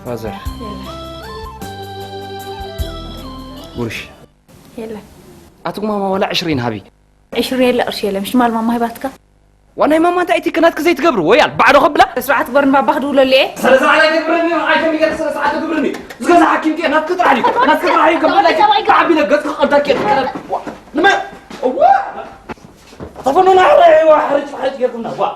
ፋዘር። የለን ጉርሽ። የለን ኣትጉማማ ዋላ ዕሽሪን ሃቢ። ዕሽሪ የለ ቅርሺ የለ ምሽ ማል ማማ ሂባትካ ዋናይ ማማ እንታይ እቲ ክናትክ ዘይትገብር ወያል ባዕዶ ከብላ። ስርዓት ግበርን ባባክ ድውለሉ እየ ስለ ስርዓት ኣይትገብረኒ ኣይከም ይገር ስለ ስርዓት ትገብርኒ ዝገዛ ሓኪም ከ ናትክ ጥራሕ ድዩ ናትክ ጥራሕ እዩ ከም በላይ ዓቢ ነገር ክቐልዳክ እየ ንመ እዋ ተፈኖና ሕረዋ ሕርጭ ሕርጭ ጌርኩምና ዋ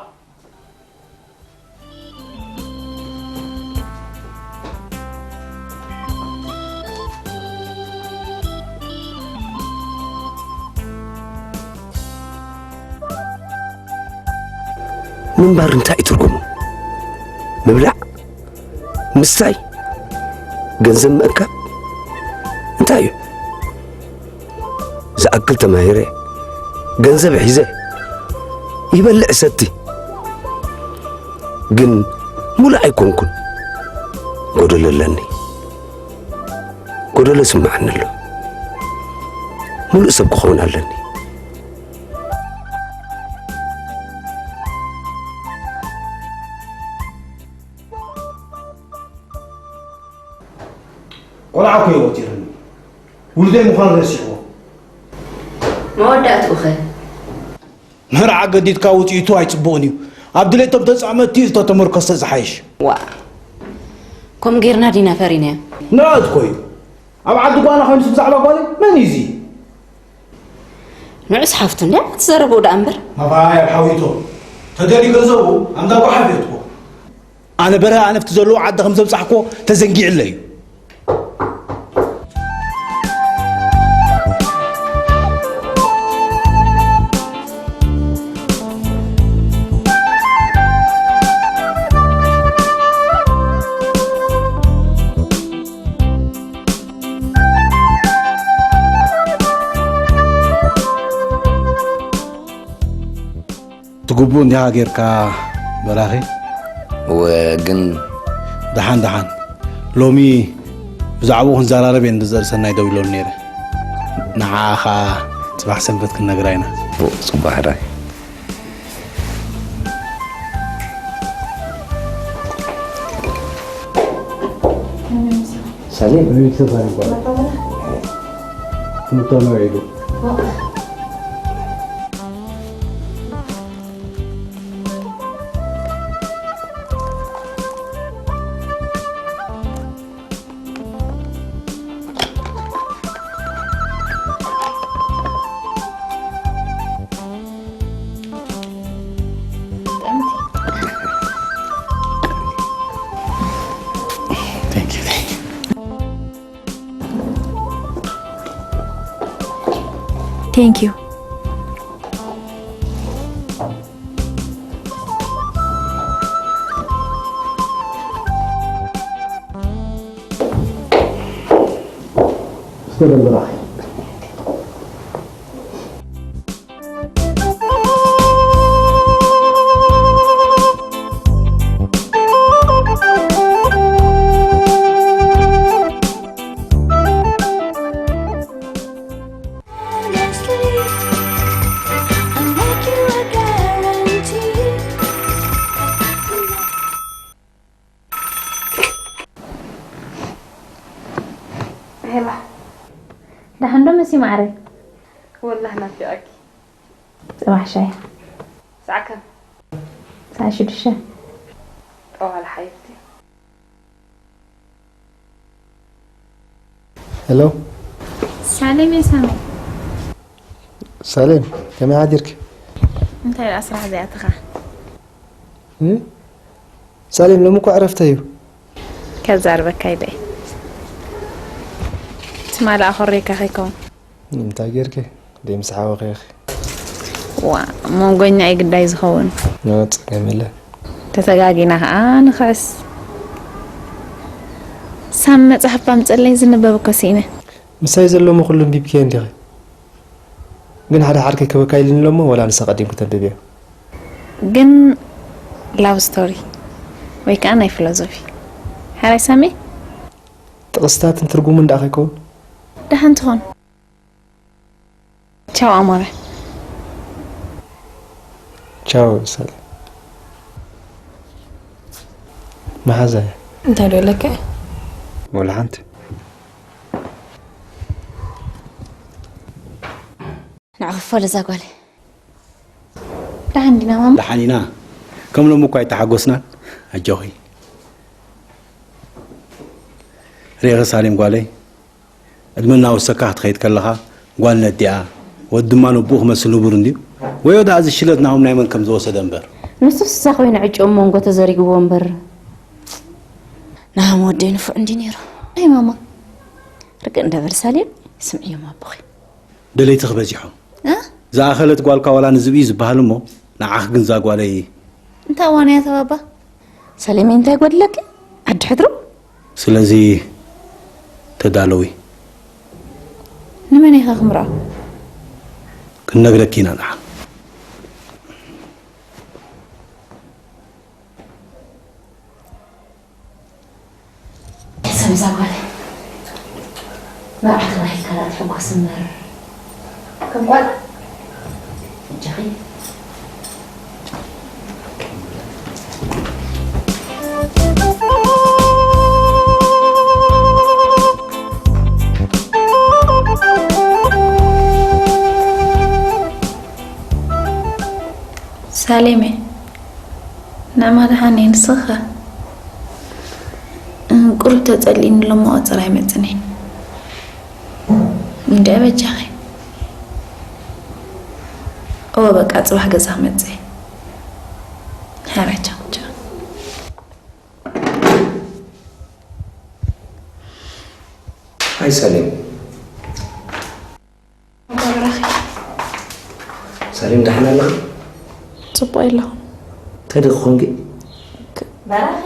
ምንባር እንታይ እዩ ትርጉሙ? ምብላዕ፣ ምስታይ፣ ገንዘብ ምእካብ እንታይ እዩ? ዝኣክል ተማሂረ፣ ገንዘብ ሒዘ፣ ይበልዕ ሰቲ ግን ሙሉእ ኣይኮንኩን። ጎደሎ ኣለኒ። ጎደሎ ስምዓኒ ኣሎ። ሙሉእ ሰብ ክኸውን ኣለኒ። ቆልዓ እኮ እዩ ወፂርኒ ውልደይ ምዃኑ ረሲዕዎ መወዳእትኡ ኸ መርዓ ገዲድካ ውፅኢቱ ኣይፅቡቕን እዩ ኣብ ድሌቶም ተፃመቲ ዝተተመርኮሰ ዝሓይሽ ዋ ከም ጌርና ዲና ፈሪናዮ ንዕእት ኮ እዩ ኣብ ዓዲ ጓና ኮይኑስ ብዛዕባ ጓለይ መን እዩ እዚ ንዑስ ሓፍቱ እንድያ ትዘረብኡ ደኣ እምበር ኣባይ ኣብ ሓዊቶም ተደልዩ ገንዘቡ ኣምዳ ጓሓፍ የትኮ ኣነ በረ ኣነፍቲ ዘለዎ ዓዲ ከም ዘብፃሕኮ ተዘንጊዕለ እዩ ትግቡእ እንዲኻ ጌርካ በራኺ እወ ግን ደሓን ደሓን ሎሚ ብዛዕባኡ ክንዘራረብ እየ ንዘር ሰናይ ደው ኢሎን ነይረ ንዓ ኸዓ ፅባሕ ሰንበት ክንነግራ ኢና ጽቡቕ ሕራይ ሰሌ በቤተሰብ ይባላል። ትምህርቷን ነው ሄዱ። Thank you. ሄላ ደሓን ዶ መሲ ማዕረይ? ወላህ ናፊቐኪ። ጽባሕ ሻሂ። ሰዓት ከም? ሰዓት ሽዱሽተ። ጠዋል ሓይፍቲ። ሄሎ ሳሌም የሳሚ ሳሌም ከመይ ሓዲርኪ? እንታይ ደኣ ስራሕ እዚኣትኻ? ሳሌም ሎሚ እኮ ዕረፍቲ እዩ። ከዛርበካ ኢለ ትማሊ ኣኾሬካ ከይከውን እንታይ ጌርኪ? ደይ ምስ ሓወኺ ኢኺ። ዋ መንጎኛ እዩ ግዳይ ዝኸውን። ጸገም የለን። ተተጋጊና ከዓ ንኽዕስ ሳም መፅሓፍ ባምፀለይ ዝንበብ እኮ ስኢነ። ምሳይ ዘሎ ምኹሉ ኣንቢብክዮ እንዲኺ። ግን ሓደ ሓር ከይከበካ ኢልኒ እሎሞ ወላ ንሳ ቀዲምኪ ተንብብዮ። ግን love story ወይ ከዓ ናይ ፊሎዞፊ። ሓራይ ሳሚ? ጥቕስታትን ትርጉሙን ደኣ ከይከውን? ደሓን ትኾን። ቻው ኣሞረ። ቻው ሰለ መሓዛ እንታይ ዶ ለከ ወላ ሓንቲ። ንዓ ክፈል እዛ ጓል። ደሓን ዲና ማማ? ደሓን ኢና። ከም ሎሚ እኳ ኣይተሓጎስናን። ኣጆኺ። ርኢኺ ሳሌም ጓለይ፣ ዕድመ እናወሰካ ክትኸይድ ከለኻ ጓል ነዲኣ፣ ወዲ ድማ ነቦኡ ክመስል ንቡር እንድዩ። ወዮ ደኣ እዚ ሽለት ናሆም ናይ መን ከም ዝወሰደ እምበር። ንሱስ እዛ ኮይና ዕጭኦም መንጎ ተዘሪግዎ እምበር። ናሆም ወደይ ንፉዕ እንድዩ ነይሩ። ኣይ ማማ፣ ርግእ እንደ በል ሳሌም፣ ስምዕዮም ኣቦኺ። ደለይትኺ በዚሖም። እ? ዝኣኸለት ጓልካ ዋላ ንዝብኢ ዝበሃል እሞ፣ ንዓኺ ግን እዛ ጓለይ። እንታይ እዋን እያ ተባባ? ሰሌመይ እንታይ ጎድለኪ? ዓዲ ሕድሩ? ስለዚ ተዳለዊ። ንመን ኢኻ ክምርዖ? ክንነግረኪ ኢና ንዓ። ሕሰብ እዛ ጓል መርዓ ተባሂልካ ደኣ ትሕጎስ እምበር ከም ጓል እጃኺ። ሳሌመ፣ ንዕማ ደሓን እየ፣ ንስኺ ኸ? እ፣ ቁሩብ ተጸሊእኒ ኣሎ እሞ ቀጸር ኣይመጽእን እየ። እንድዒ በጃኺ። እወ፣ በቃ ጽባሕ ገዛ ክመጽእ እየ። ሕራይ፣ ቻው፣ ቻው። ሃይ ሳሌም። በራኺ። ሳሌም ደሓን ኣለኺ? ጽቡቕ ኣለኹ። እንታይ ደኺ ኮንኪ? በራኺ።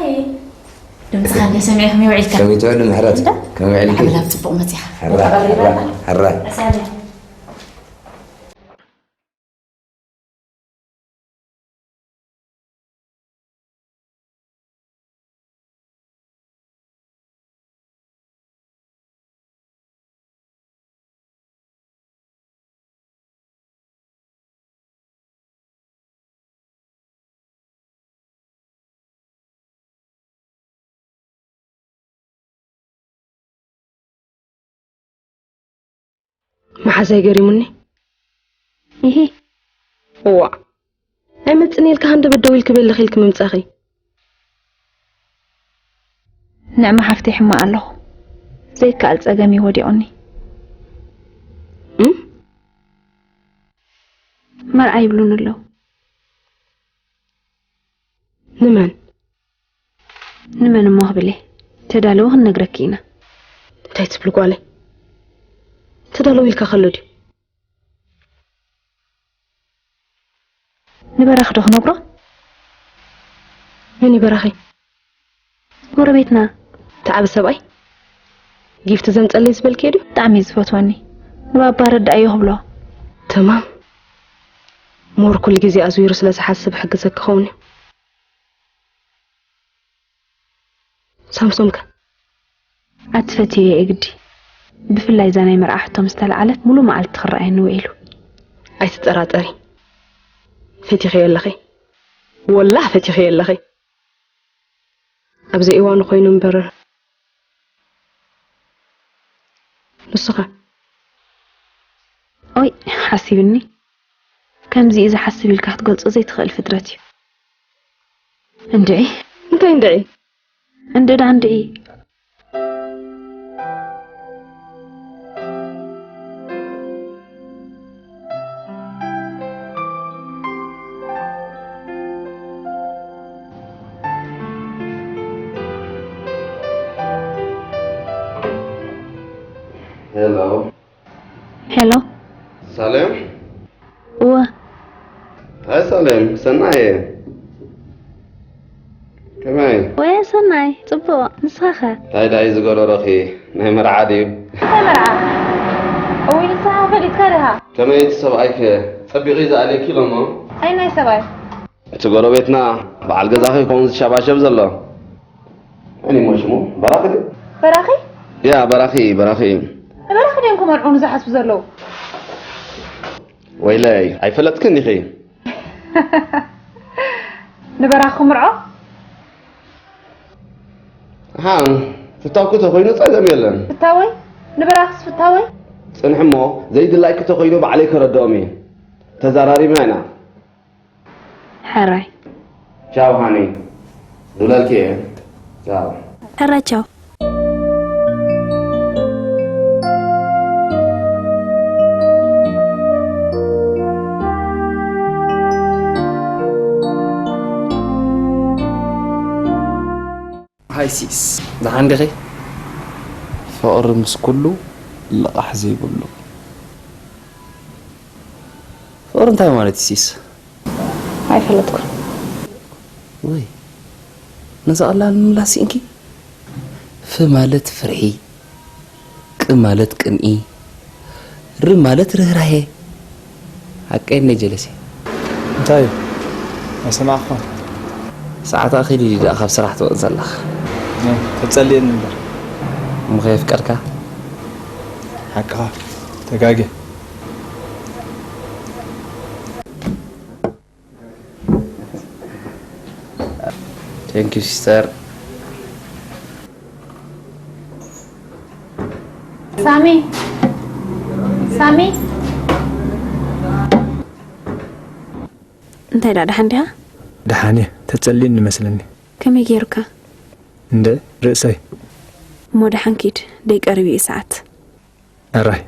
ድምፅኻ እንደ ሰሚዐ ከመይ ውዒልካ? ከመይ ትውዕሊ ምሕረት? እንዳ? ከመይ ውዒልኪ? ሓበላ ብጽቡቕ መጺኻ። ሕራ፣ ሕራ፣ ሕራ። ሳሌም። መሓዛይ ገሪሙኒ። ኢሂ። እዋእ። ኣይመጽእን ኢልካ ሃንደበት ደው ኢልኪ በልኽ ኢልኪ ምምጻኺ። ንዕማ ሓፍተይ ሕማቕ ኣለኹ። ዘይከኣል ጸገም እዩ ወዲቑኒ። እም? መርዓ ይብሉኒ ኣለዉ። ንመን? ንመን እሞ ክብል እየ? ተዳለዊ ክንነግረኪ ኢና። እንታይ ትብሊ ጓለይ? ተዳለዊ ኢልካ ከሎ ድዩ? ንበራኺ ዶ ክነግሮ? መን እዩ በራኺ? ጎረቤትና። እቲ ዓቢ ሰብኣይ? ጊፍቲ ዘምጸለይ ዝበልክዮ ድዩ? ብጣዕሚ እዩ ዝፈትወኒ። ንባባ ኣረድኣዮ ክብሎ። ተማም። ሞር ኩሉ ግዜ ኣዝዊሩ ስለ ዝሓስብ ሕግዘኪ ክኸውን እዩ። ሳምሶም ከ? ኣቲ ፈትየዮ እየ ግዲ። ብፍላይ እዛ ናይ መርዓ ሕቶ ምስ ተለዓለት ሙሉእ መዓልቲ ክረኣየኒ ውዒሉ። ኣይትጠራጠሪ። ፈቲኽዮ ኣለኺ። ወላህ ፈቲኽዮ ኣለኺ። ኣብ ዘይእዋኑ ኮይኑ እምበር። ንስኻ? ኦይ፣ ሓሲብኒ። ከምዚ እዩ ዝሓስብ ኢልካ ክትገልጾ ዘይትኽእል ፍጥረት እዩ። እንድዒ። እንታይ እንድዒ? እንድዳ እንድዒ። ሄሎ። ሄሎ። ሳሌም? እወ። ሃይ ሳሌም፣ ሰናይ እየ። ከመይ? ወየ ሰናይ፣ ጽቡቕ። ንስኻ ኸ? እንታይ ደኣ እዩ ዝጎረረኺ? ናይ መርዓ ድዩ? እንታይ መርዓ? እውይ ንስኻ ፈሊጥካ ዲኻ? ከመይ እቲ ሰብኣይከ? ጸቢቑ እዩ ዝኣልየኪ ኢሎሞ? ኣየናይ ሰብኣይ? እቲ ጎረቤትና በዓል ገዛኺ ይኸውን ዝሸባሸብ ዘሎ። መን እዩ ሽሙ? በራኺ ድዩ? በራኺ? ያ በራኺ በራኺ እዩ። ንበራኺ ድዮም ክመርዑኒ ዝሓስቡ ዘለዉ? ወይለይ ኣይፈለጥክን ኢኺ። ንበራኺ ክምርዖ? ሃ ፍታውኪ ተኾይኑ ጸገም የለን። ፍታወይ? ንብራኽስ ፍታወይ? ጽንሒ እሞ ዘይድላይኪ ተኾይኑ ባዕለይ ከረድኦም እየ። ተዘራሪብና ኢና። ሕራይ። ቻው ሃኒ። ድውለልኪ እየ። ቻው። ሕራይ ቻው። ሃይ ሲስ፣ ደሓን ዲኺ? ፍቕሪ ምስ ኩሉ ልቓሕ ዘይብሉ። ፍቕሪ እንታይ ማለት እዩ ሲስ? ኣይፈለጥኩን። ወይ ነዛ ቀላል ምምላስ ስኢንኪ? ፍ ማለት ፍርሒ፣ ቅ ማለት ቅንኢ፣ ር ማለት ርህራሄ። ሓቀይ እንደ ጀለሴ። እንታይ እዩ? ኣይሰማዕኹን። ሰዓት ኣኺሉ ድዩ ደኣ ካብ ስራሕ ትወጽእ ዘለኻ? ተጸልየኒ እምበር። እሞ ከየፍቀርካ? ሓቅኻ ተጋጌ። Thank you sister። ሳሚ ሳሚ እንታይ ደኣ ደሓን ዲኻ? ደሓን እየ። ተጸልየኒ መስለኒ። ከመይ ገይሩካ? እንደ ርእሰይ። እሞ ደሓን ኪድ ደይቀርብ እዩ ሰዓት። ኣራይ።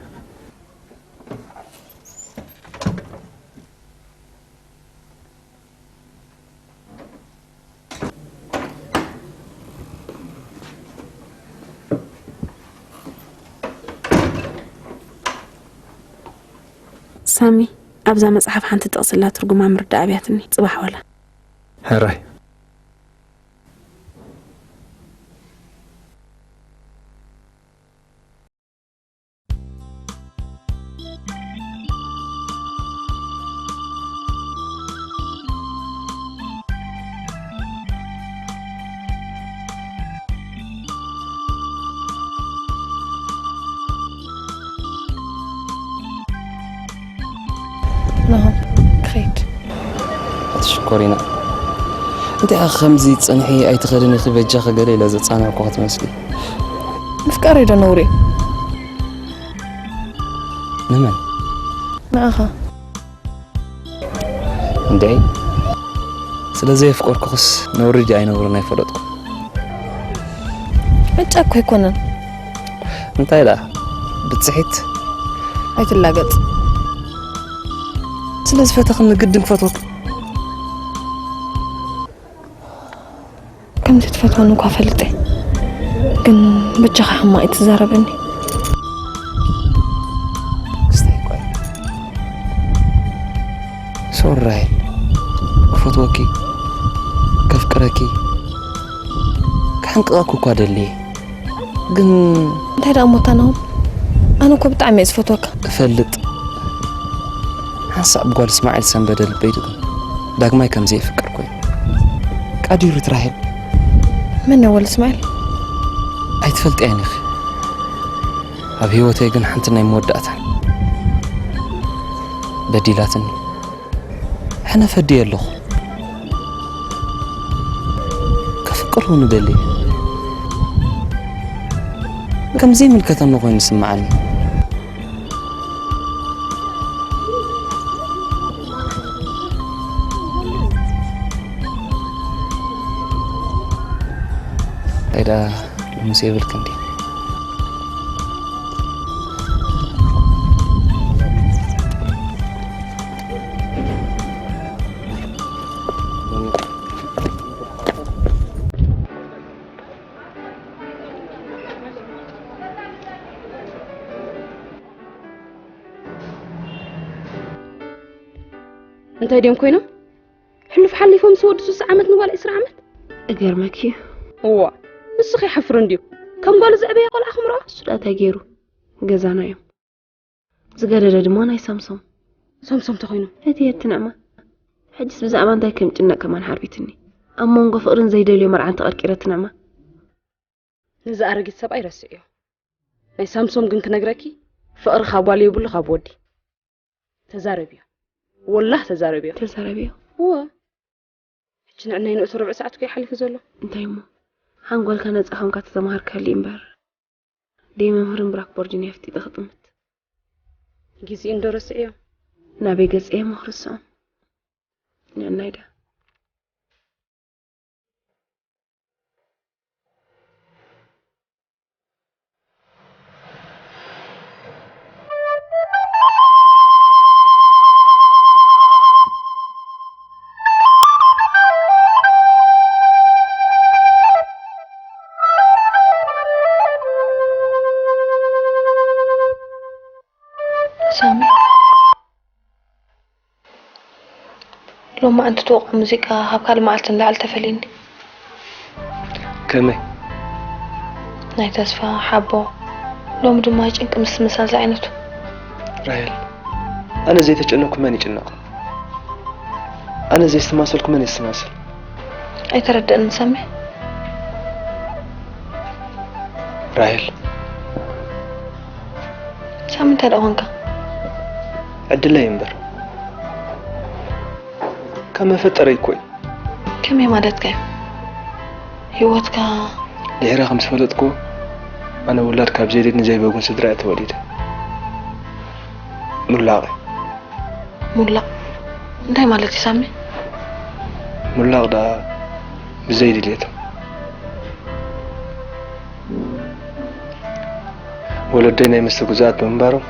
ሳሚ ኣብዛ መጽሓፍ ሓንቲ ጥቕሲ ኣላ ትርጉማ ምርዳእ ኣብያትኒ ጽባሕ ዋላ። ሕራይ። ናሆም ክኸይድ። ኣቲ ሽኮሪና፣ እንታይ ኢኻ ከምዚ ጸንሒ ኣይትኸድን ኢኺ በጃኺ ገለ ኢለ ዘጻንዕኩ ክትመስሊ። ምፍቃር ዶ ነውሪ እዩ? ንመን? ንኣኻ። እንድዒ ስለ ዘየፍቀርኩኽስ ነውሪ ድዩ ኣይነውርን ኣይፈለጥኩ። ዕጫ እኮ ኣይኮነን። እንታይ ደኣ ብጽሒት ኣይትላገጽ። ስለ ዝፈተኽኒ ግድን ክፈትወኪ። ከምዚ ትፈትወኒ እኳ ፈልጠ፣ ግን በጃኻ ሕማቕ ኣይትዛረበኒ። ክስታይ እኳ እየ። ሶሪ ራሄል፣ ክፈትወኪ፣ ከፍቅረኪ፣ ክሕንቅቐኪ እኳ ደልየ። ግን እንታይ ደኣ እሞ እታ ናሆም፣ ኣነ እኮ ብጣዕሚ እየ ዝፈትወካ። እፈልጥ። ሓንሳእ ብጓል እስማዒል ሰንበደ ልበይ ድግም ዳግማይ ከም ዘየፍቅር ኮይኑ። ቃዲሩት ራሄል። መን እዩ ወል እስማዒል? ኣይትፈልጥያን ኢኺ። ኣብ ህይወተይ ግን ሓንቲ ናይ መወዳእታን በዲላትኒ። ሕነ ፈድየ ኣለኹ። ከፍቅር እውን እደሊ። ከም ዘይምልከተኒ ኮይኑ ይስምዓኒ። እንታይ ደኣ ሎምስ የብልክን ድዩ? እንታይ ድዮም ኮይኖም? ሕሉፍ ሓሊፎም ምስ ወዲ ሱሳ ዓመት ንጓል ዕስራ ዓመት? እገርመኪ እዩ። እዋ፣ ንስኺ ይሓፍር እንድዩ። ከም ጓሉ ዘዕበየ ቆልዓ ክምርዖ? እሱ ደኣ እንታይ ገይሩ? ገዛና እዮም። ዝገደደ ድማ ናይ ሳምሶም። ሳምሶም ተኾይኑ? እቲ የትንዕማ። ሕጅስ ብዛዕባ እንታይ ከም ጭነቅ ከማን ሓርቢትኒ። ኣብ መንጎ ፍቕርን ዘይደልዮ መርዓን ተቐርቂረ ትንዕማ። ነዚ ኣረጊት ሰብኣይ ረስዕዮ። ናይ ሳምሶም ግን ክነግረኪ፣ ፍቕሪ ካብ ጓል የብሉ ካብ ወዲ። ተዛረብዮ። ወላህ ተዛረብዮ። ተዛረብዮ። እወ። ሕጂ ንዕናይ ንእቱ ርብዒ ሰዓት እኮ እዩ ሓሊፉ ዘሎ። እንታይ እሞ? ሓንጎልካ ነጻ ኮንካ ተተማሃርካሉ እምበር። ደይ መምህርን ብላክቦርድን እየ ኣፍጢጠ ክጥምት። ግዜኡ እንዶ ረስዕዮ። ናበይ ገጸ እየ እሞ ክርስዖም? ንዕናይ ዳ። ሳሚ፣ ሎማዓንቲ ትወቕዖ ሙዚቃ ካብ ካልእ መዓልቲ ንላዕሊ ተፈልዩኒ። ከመይ? ናይ ተስፋ፣ ሓቦ፣ ሎሚ ድማ ጭንቂ ምስትምሳል ዝዓይነቱ። ራሄል፣ ኣነ ዘይተጨነኩ መን ይጭነቕ? ኣነ ዘየስተማሰልኩ መን የስተማስል? ኣይተረደእንን ሳሚ። ራሄል። ሳሚ እንታይ ደኣ ኾንካ? ዕድለይ እምበር። ካብ መፈጠረይ እኮ እዩ። ከመይ ማለትካ እዩ? ህይወትካ ድሒረ ከም ዝፈለጥኩ፣ ኣነ ውላድ ካብ ዘይደድን ዘይበጉን ስድራ እየ ተወሊደ። ሙላቕ። ሙላቕ እንታይ ማለት እዩ ሳሚ? ሙላቕ ደኣ ብዘይ ድሌቶም። ወለዶይ ናይ መስተ ግዙኣት ብምንባሮም፣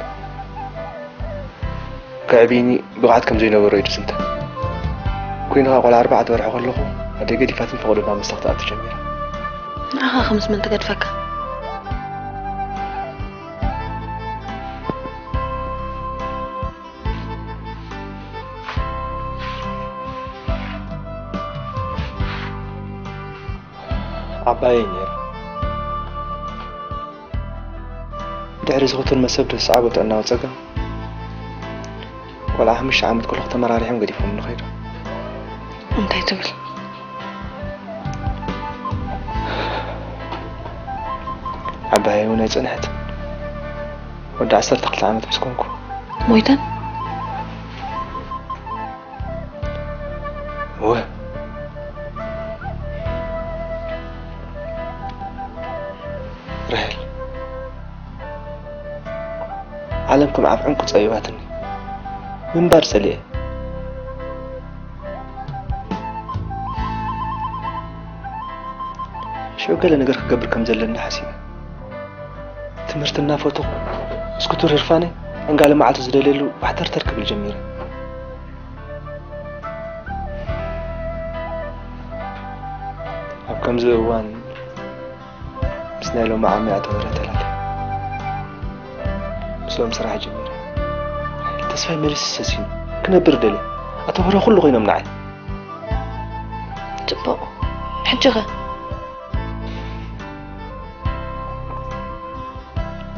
ከዕብይኒ ብቕዓት ከም ዘይነበሮ እዩ ዝዝንተ። ኮይኑ ከኣ ቆልዓ ኣርባዕተ ወርሒ ከለኹ ኣደይ ገዲፋትን ፈቐዶ ናብ መስተ ክትኣቱ ጀሚራ። ንዓኻ ከምዚ መን ትገድፈካ? ዓባየይ ነይራ። ድሕሪ ዝኽቱን መሰብ ዘስዓቦ ጥዕናዊ ጸገም፣ ቆልዓ ሓሙሽተ ዓመት ከለኹ ተመራሪሖም ገዲፎምኒ ከይዶም። እንታይ ትብል? ዓባየይ እውን ኣይጸንሐትን። ወዲ ዓሰርተ ክልተ ዓመት ምስ ኮንኩ። ሞይተን? እወ። ራሄል፣ ዓለም ከም ኣብ ዕንቁ ጸቢባትኒ። ምንባር ጸሊኤ። ሽዑ ገለ ነገር ክገብር ከም ዘለኒ ሓሲበ። ትምህርቲ እናፈተኹ፣ እስኩቱር ህርፋነይ ዕንጋለ መዓልቲ ዝደልየሉ ባሕተርተር ክብል ጀሚረ። ኣብ ከምዚ እዋን ምስ ናይ ሎሚ ዓሚ ኣቶ በርሀ ተላልየ። ምስኦም ስራሕ ጀሚረ። ተስፋይ መሊሱ ሰሲኑ። ክነብር ደልየ። ኣቶ በርሀ ኩሉ ኮይኖም ንዓይ። ጽቡቕ። ሕጂ ኸ?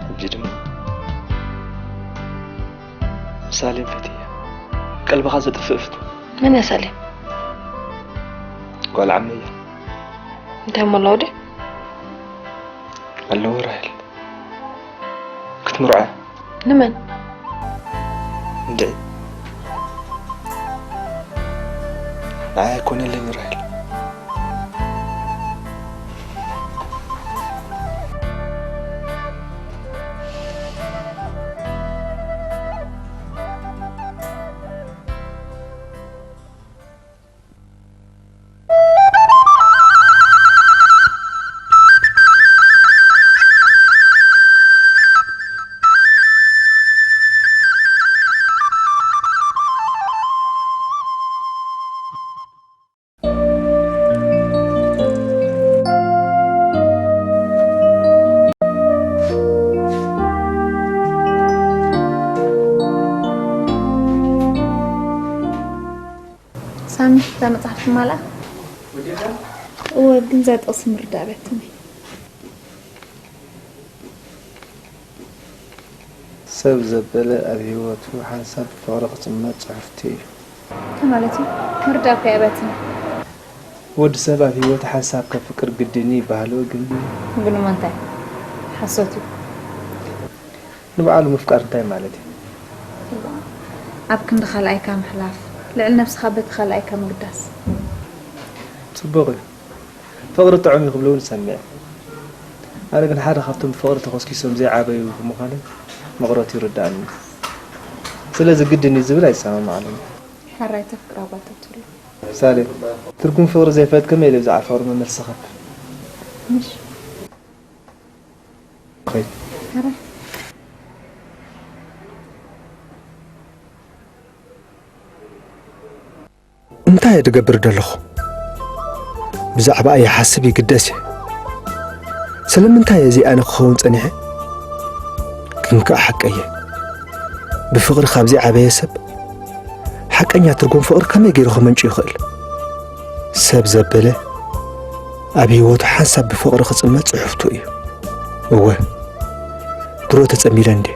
ሕጂ ድማ ሳሌም ፈትየ። ቀልብኻ ዘጥፍእ ፍትወት። መን እያ ሳሌም? ጓል ዓመይ እያ። እንታይ እሞ ኣለዋ ድዩ? ኣለዎ ራሄል። ክትምርዖ እያ። ንመን? እንድዒ። ንዓይ ኣይኮነለይን ራሄል። ሳሚ፣ እዛ መጽሓፍ ትማልኣ? እወ፣ ግን እዛ ጥቕሲ ምርዳእ ኣበትኒ። ሰብ ዘበለ ኣብ ህይወቱ ሓንሳብ ብፍቕሪ ክጽመድ ጽሑፍቲ እዩ። እንታይ ማለት እዩ? ምርዳእ እኮ የበትን። ወዲ ሰብ ኣብ ህይወቱ ሓንሳብ ከፍቅር ግድን እዩ ይበሃል፣ ግን ግን እሞ እንታይ? ሓሶት እዩ። ንባዕሉ ምፍቃር እንታይ ማለት እዩ? ኣብ ክንዲ ካልኣይካ ምሕላፍ፣ ልዕሊ ነብስኻ በቲ ካልኣይካ ምግዳስ። ጽቡቕ እዩ። ፍቕሪ ጥዑም እዩ ክብሉ እውን እሰምዕ። ኣነ ግን ሓደ ካብቶም ብፍቕሪ ተኾስኪሶም ዘይዓበዩ ብምዃነይ መቕረቱ ይርድኣኒ። ስለዚ ግድን እዩ ዝብል ኣይሰማማዓሉን። ሕራይ ተፍቅር ኣባተትሉ። ሳሌም፣ ትርጉም ፍቕሪ ዘይፈልጥ ከመይ ኢለ ብዛዕባ ፍቕሪ መመልሲ ክህብ? ምሽ። ኸይ። ሕራይ። እንታይ እየ ዝገብር ዘለኹ? ብዛዕባኣ ይሓስብ ይግደስ እየ። ስለምንታይ እየ እዚኣ ኣነ ክኸውን ጸኒሐ? ግን ከኣ ሓቀየ። ብፍቕሪ ካብ ዘይዓበየ ሰብ ሓቀኛ ትርጉም ፍቕሪ ከመይ ገይሩ ከመንጩ ይኽእል? ሰብ ዘበለ ኣብ ህይወቱ ሓንሳብ ብፍቕሪ ክጽመድ ጽሑፍቱ እዩ። እወ፣ ድሮ ተጸሚደ እንድየ።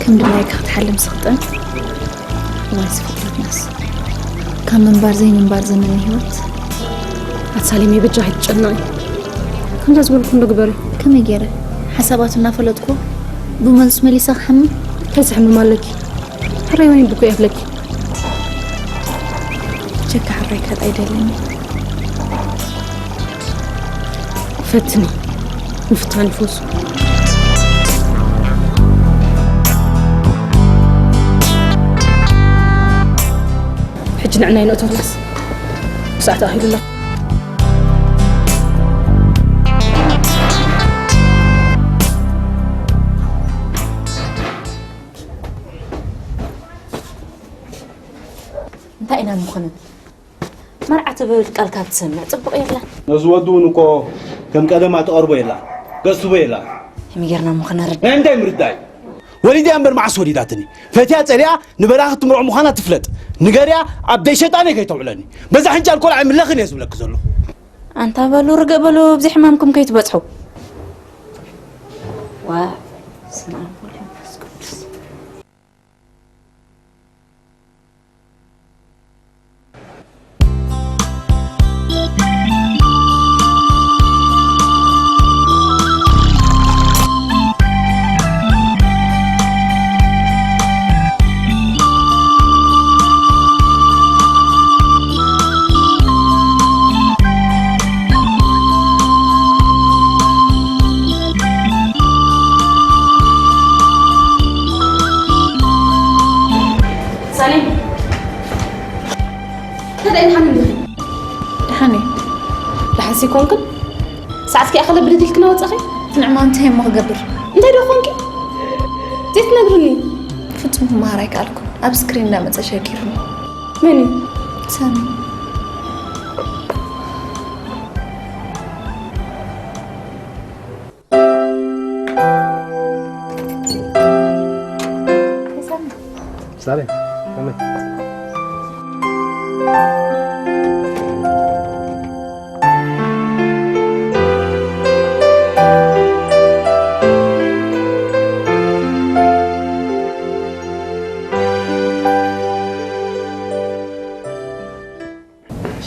ከም ድላይካ ክትሓልም ስኽጠን። እዋይ፣ እዚ ፍጥረትናስ ካብ ምንባር ዘይምንባር ዘመነ ህይወት። ኣቲ ሳሌም፣ በጃኺ ኣይትጨነቒ። ከምዛ ዝበልኩ እንዶ ግበሪ። ከመይ ገይረ? ሓሳባቱ እናፈለጥኩ ብመልሱ መሊሰ ክሓምም? እንታይ ዝሕምም ኣለኪ? ሕራይ ወይን ብኩ የብለኪ። ብጀካ ሕራይ ካልእ ኣይደልን። ፈትኒ። ምፍታን ይፈሱ። ሕጂ ንዕና ይንእተውናስ ሰዓት ኣኺሉ ኣሎ። እንታይ ኢና ንኾንን? መርዓ ትብል ቃልካ ትሰምዕ ጽቡቕ የላን። ነዚ ወዲ እውን እኮ ከም ቀደማ ትቐርቦ የላን፣ ገስቦ የላን። ከመይ ጌርና እሞ ክነርድእ? ናይ እንታይ ምርዳእ እዩ? ወሊድያ እምበር መዓስ ወሊዳትኒ? ፈትያ ጸሊኣ ንበራኺ ትምርዖ ምዃና ትፍለጥ። ንገርያ ኣብ ደይ ሸጣነይ ከይተውዕለኒ። በዛ ሕንጫል ቆልዓ ይምለኽን እየ ዝብለኪ ዘለኹ። ኣንታ በሉ ርግእ በሉ፣ ኣብዚ ሕማምኩም ከይትበጽሑ። ዋ፣ ስመ ኣብ ወወልድ ወመንፈስ ቅዱስ። ሳሌም፣ እንታይ ደኣ ኢልካ ንብሪ? ደሓን እየ። ደሓንሲ ኮንክን? ሰዓትኪ ኣኸለ ብድድ ኢልክና ወጻኺ? ንዕማ እንታይ እሞ ክገብር? እንታይ ዶ ኮንኪ? ዘይትነግርኒ? ፍጹም ክመሃር ኣይከኣልኩን። ኣብ ስክሪን እንዳመጸ ሸጊሩኒ። መን እዩ? ሳሚ። ሳሚ፣ ከመይ?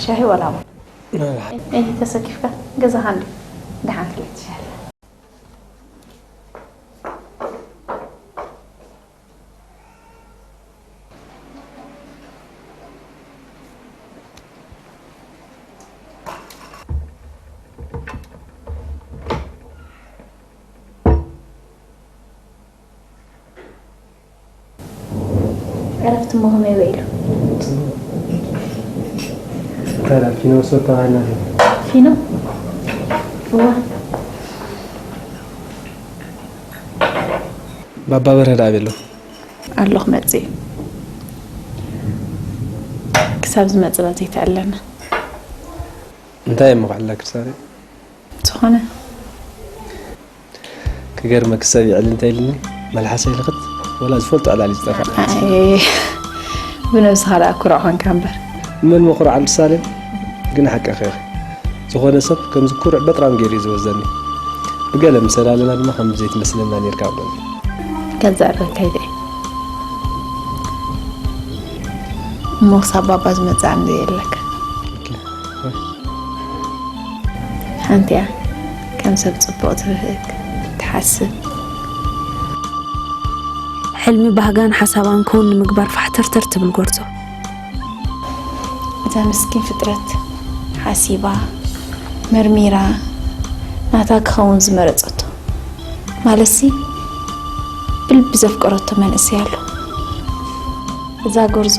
ሻሂ ዋላ ቡን? ንብላ። እይ፣ ተሰኪፍካ ገዛኻ እንዲ ደሓን ትለትሻለ። ዕረፍቲ እሞ ከመይ ውዒሉ? እንታይ ደኣ ፊኖ ወሰድቶ ሃና? ፊኖ? እዋ። ባባ በርሀ ደኣ ኣበይ ኣሎ? ኣሎ ክመጽእ እዩ። ክሳብ ዝመጽእ ባ ዘይተኣለና። እንታይ እሞ ክዕላ ክሳብ ዝኾነ። ክገርመኪ ሰብ ይዕል እንተ ኢልኒ መልሓሰይ ልኽት ወላ ዝፈልጦ ዕላል እዩ ዝጠፍእ። ኣይ፣ ብነብስኻ ደኣ ኩሩዕ ኾንካ እምበር። መን ምኹራዕ ኣሉ ሳሌም? ግን ሓቅኺ ኢኺ። ዝኾነ ሰብ ከምዚ ኩሩዕ በጥራም ገይሩ እዩ ዝወዘኒ። ብገለ ምስ ኣላለና ድማ ከም ዘይትመስለና ኔርካ ኣብለኒ። ከዛርበካ ኢለ እየ። እሞ ክሳብ ባባ ዝመጽእ ኣንዶ የለካ። ሓንቲ እያ። ንሰብ ጽቡቕ ትብህግ፣ ትሓስብ። ሕልሚ ባህጋን ሓሳባን ክውን ንምግባር ፋሕተርተር ትብል ጎርዞ። እታ ምስኪን ፍጥረት ሓሲባ፣ መርሚራ፣ ናታ ክኸውን ዝመረጸቶ። ማለትሲ፣ ብልቢ ዘፍቀረቶ መንእሰይ ኣሎ። እዛ ጎርዞ፣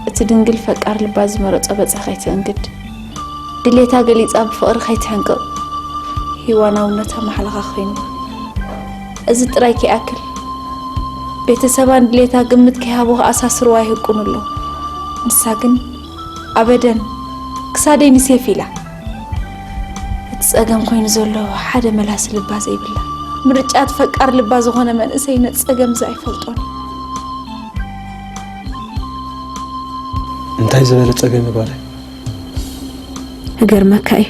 እቲ ድንግል ፈቃር ልባ ዝመረጾ በጻ ከይትእንግድ፣ ድሌታ ገሊጻ ብፍቕሪ ከይትሕንቅቕ፣ ሂዋናውነታ ማሕለኻ ኮይኑ። እዚ ጥራይ ከይኣክል፣ ቤተሰባን ድሌታ ግምት ከይሃቡ ከኣሳስርዋ ይህቁኑ ኣለዉ። ንሳ ግን ኣበደን፣ ክሳደይ ንሴፍ ኢላ። እቲ ጸገም ኮይኑ ዘሎ ሓደ መላሲ ልባ ዘይብላ፣ ምርጫ እቲ ፈቃር ልባ ዝኾነ መንእሰይ ነቲ ጸገም እዚ ኣይፈልጦን እዩ። እንታይ ዝበለ ጸገም እዩ ጓለይ? ክገርመካ እዩ።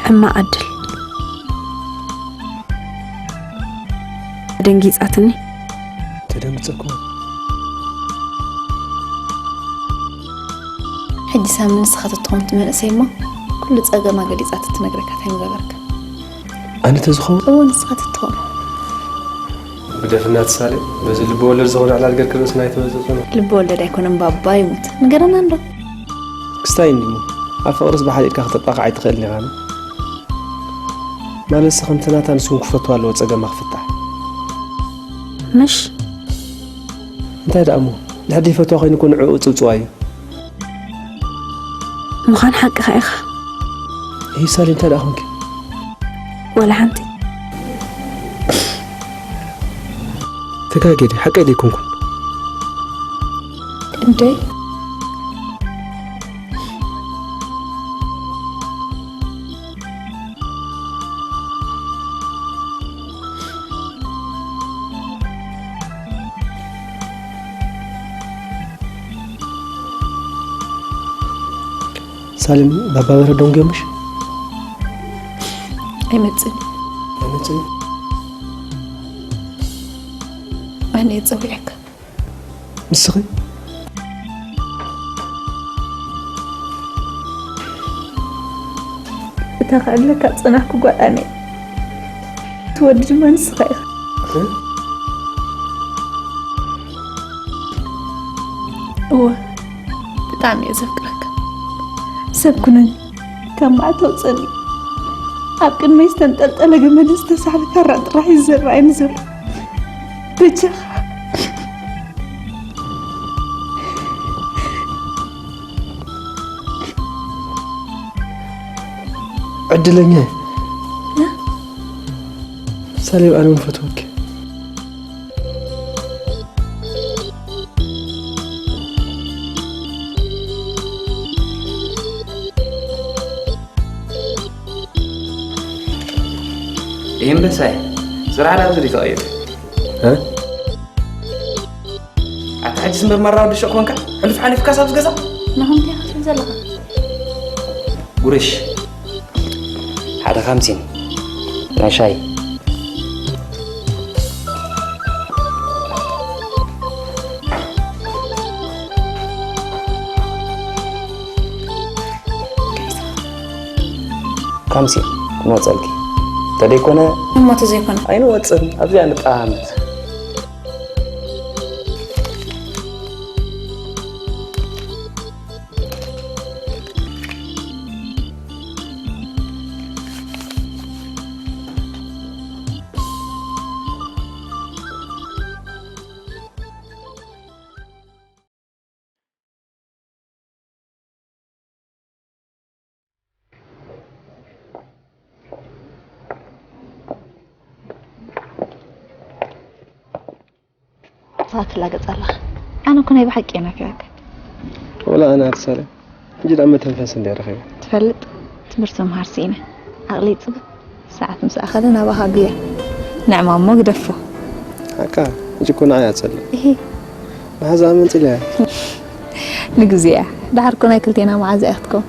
ሕማቕ ዕድል። ደንጊጻትኒ። ተደንግጸኩም። ሕጂ ሳሚ ንስኻ ተትኾን እቲ መንእሰይ እሞ ኩሉ ጸገማ ገሊጻ ተትነግረካ እንታይ ምገበርካ? ኣነ ተዝኸውን? እወ፣ ንስኻ ተትኾን። ግደፍና ትሳለ፣ በዚ ልቢ ወለድ ዝኾነ ዕላል ገርክ ርእስና ኣይትበዝጽ ነው። ልቢ ወለድ ኣይኮነን ባባ ይሙት። ንገረና እንዶ። ክስታይ እንዲሞ፣ ኣብ ፍቕርስ ብሓደ ኢድካ ክተጣቕዓ ኣይትኽእልን ኢኻ። ማለትሲ ከምቲ ናታ ንሱ እውን ክፈቱ ኣለዎ ጸገማ ክፍታሕ። ምሽ? እንታይ ደኣ እሞ፣ ድሕር ዘይፈትዋ ኮይኑ እኮ ንዕኡ ጽውጽዋ እዩ። ምዃን ሓቅኻ ኢኻ። ይህ ሳሊ እንታይ ደኣ ኾንኪ? ወላ ሓንቲ። ተጋጌ ድየ? ሓቀይ ደይኮንኩን። እንዴ? ሳሌም፣ ባባ በረዶም ገምሽ? ኣይመጽእን። ኣይመጽእን? ኣነ እየ ጸዊዐካ። ንስኺ? እታ ከዕልለካ ዝጸናሕኩ ጓል ኣነ እየ። እቲ ወዲ ድማ ንስኻ ኢኻ። እ? እወ፣ ብጣዕሚ እየ ዘፍቅረካ። ሰብ ኩነኒ፣ ካብ መዓት ኣውጸኒ። ኣብ ቅድመይ ዝተንጠልጠለ ገመድን ዝተሳሕለ ካራን ጥራሕ እዩ ዝረኣየኒ ዘሎ። በጃኻ። ዕድለኛ እየ። ሳሌም፣ ኣነ እውን ፈትወኪ። ይህም በሳይ፣ ስራሕ ናብ ዝዲ ተቐይሩ። እ? ኣታ ሕጂ ስምበር ማራ ወዲ ሸቕ ኮንካ? ሕሉፍ ሓሊፍካስ ኣብዚ ገዛ? ናኹም እንታይ ክትብል ዘለኻ? ጉርሽ። ሓደ ካምሲን ናይ ሻሂ። ካምሲን ክንወጸልኪ። እንተደይኮነ እሞ ተዘይኮነ? ኣይንወጽን። ኣብዚኣ ንጠሃመት። ንስኻ ትላገጽ ኣለኻ። ኣነ እኮ ናይ ብሓቂ እየ ናፊቐካ። ወላ ኣነ ኣትሳለ። ሕጂ ደኣ መተንፈሲ እንድየ ረኺበ። ትፈልጥ፣ ትምህርቲ ምምሃር ስኢነ። ዓቕለይ ጽብብ። ሰዓት ምስ ኣኸለ ናባኻ ጉያ። ንዕማ እሞ ግደፎ። ሓቃ፣ ሕጂ እኮ ንዓይ ኣጸልእ። እሂ። መሓዛኣ መንጺለያ። ንግዜያ። ደሓር እኮ ናይ ክልቴና መዓዛ እያ ክትከውን።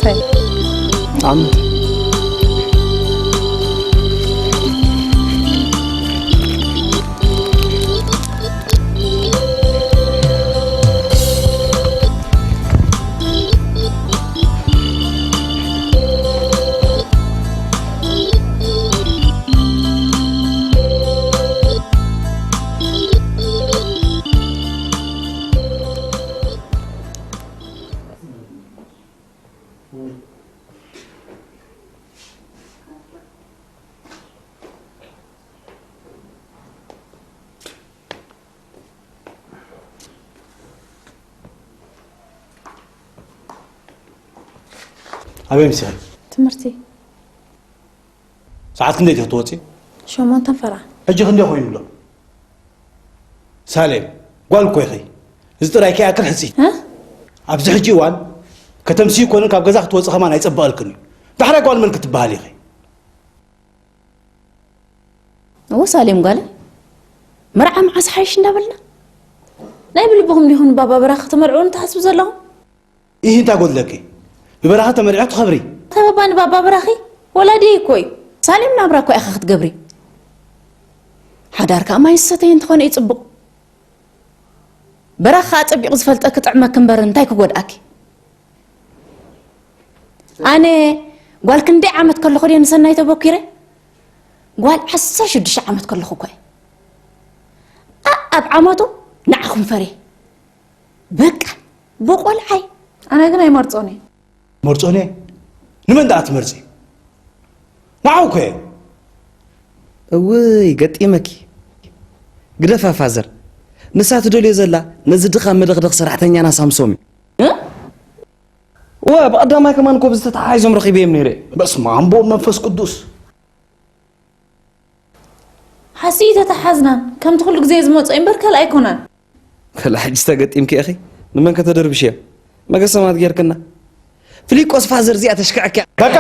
ጣዕሚ ኣበይ ምሲኺ? ትምህርቲ። ሰዓት ክንደይ ኢኺ ክትወፂ? ሸሞንተን ፈራ። ሕጂ ክንደይ ኮይኑ ኣሎ? ሳሌም፣ ጓል እኮ ኢኺ። እዚ ጥራይ ከይኣክል ሕፂ። እ? ኣብዚ ሕጂ እዋን ከተምሲ ይኮንን ካብ ገዛ ክትወፂ ከማን ኣይፀበቐልክን እዩ። ዳሕራይ ጓል መን ክትበሃል ኢኺ? እወ ሳሌም ጓለ፣ መርዓ መዓስ ሓይሽ እንዳበልና ናይ ብልብኹም ዲኹም ንባባ በራኺ ተመርዕውን ትሓስቡ ዘለኹም? ኢሂ እንታይ ጎድለኪ? ብበራኺ ተመርዒ ትኸብሪ። ተበባ ንባባ በራኺ ወላዲ እኮ እዩ። ሳሌም ናብራ እኮ ኢኻ ክትገብሪ። ሓዳር ከዓ ማይ ዝሰተየ እንተኾነ እዩ ጽቡቕ። በራኺ ከዓ ጸቢቑ ዝፈልጠኪ ጥዕመኪ እምበር እንታይ ክጎድኣኪ? ኣነ ጓል ክንደይ ዓመት ከለኹ ድየ ንሰናይ ተበኪረ? ጓል ዓሰርተ ሽዱሽተ ዓመት ከለኹ እኮ እየ። ኣ-፣ ኣብ ዓመቱ ንዓኹም ፈርየ። በቃ፣ ብቆልዓይ። ኣነ ግን ኣይመርጾን እየ። መርጾን እየ? ንመን ደኣ ትመርጺ? ንዓኹ እኮ እየ። እውይ፣ ገጢመኪ። ግደፋ ፋዘር። ንሳ ትደልዮ ዘላ ነዚ ድኻ መደኽደኽ ሰራሕተኛና ሳምሶም እዩ። እ? እወ፣ ብቐዳማይ ከማን እኮ ብዝተተሓሒዞም ረኺበዮም ነይረ። በስመ ኣብ ወወልድ መንፈስ ቅዱስ። ሓስይ ተተሓዝና፣ ከምቲ ኩሉ ግዜ ዝመጾ እምበር ካልእ ኣይኮነን። ከላ ሕጂ ተገጢምኪ ኢኺ። ንመን ከተደርብሽዮ? መገሰማት ጌርክና። ፍሊቆስ ፋዘር እዚኣ ተሽክዐኪ። በቃ!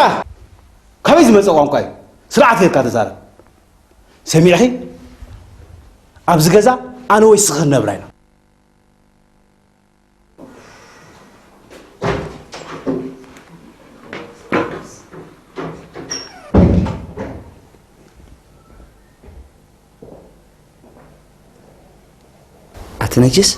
ካበይ ዝመጸ ቋንቋ እዩ? ስርዓት ጌርካ ተዛረብ። ሰሚዕኺ? ኣብዚ ገዛ ኣነ ወይ ስኺ ክንነብር ኢና። ኣቲ ነጅስ፣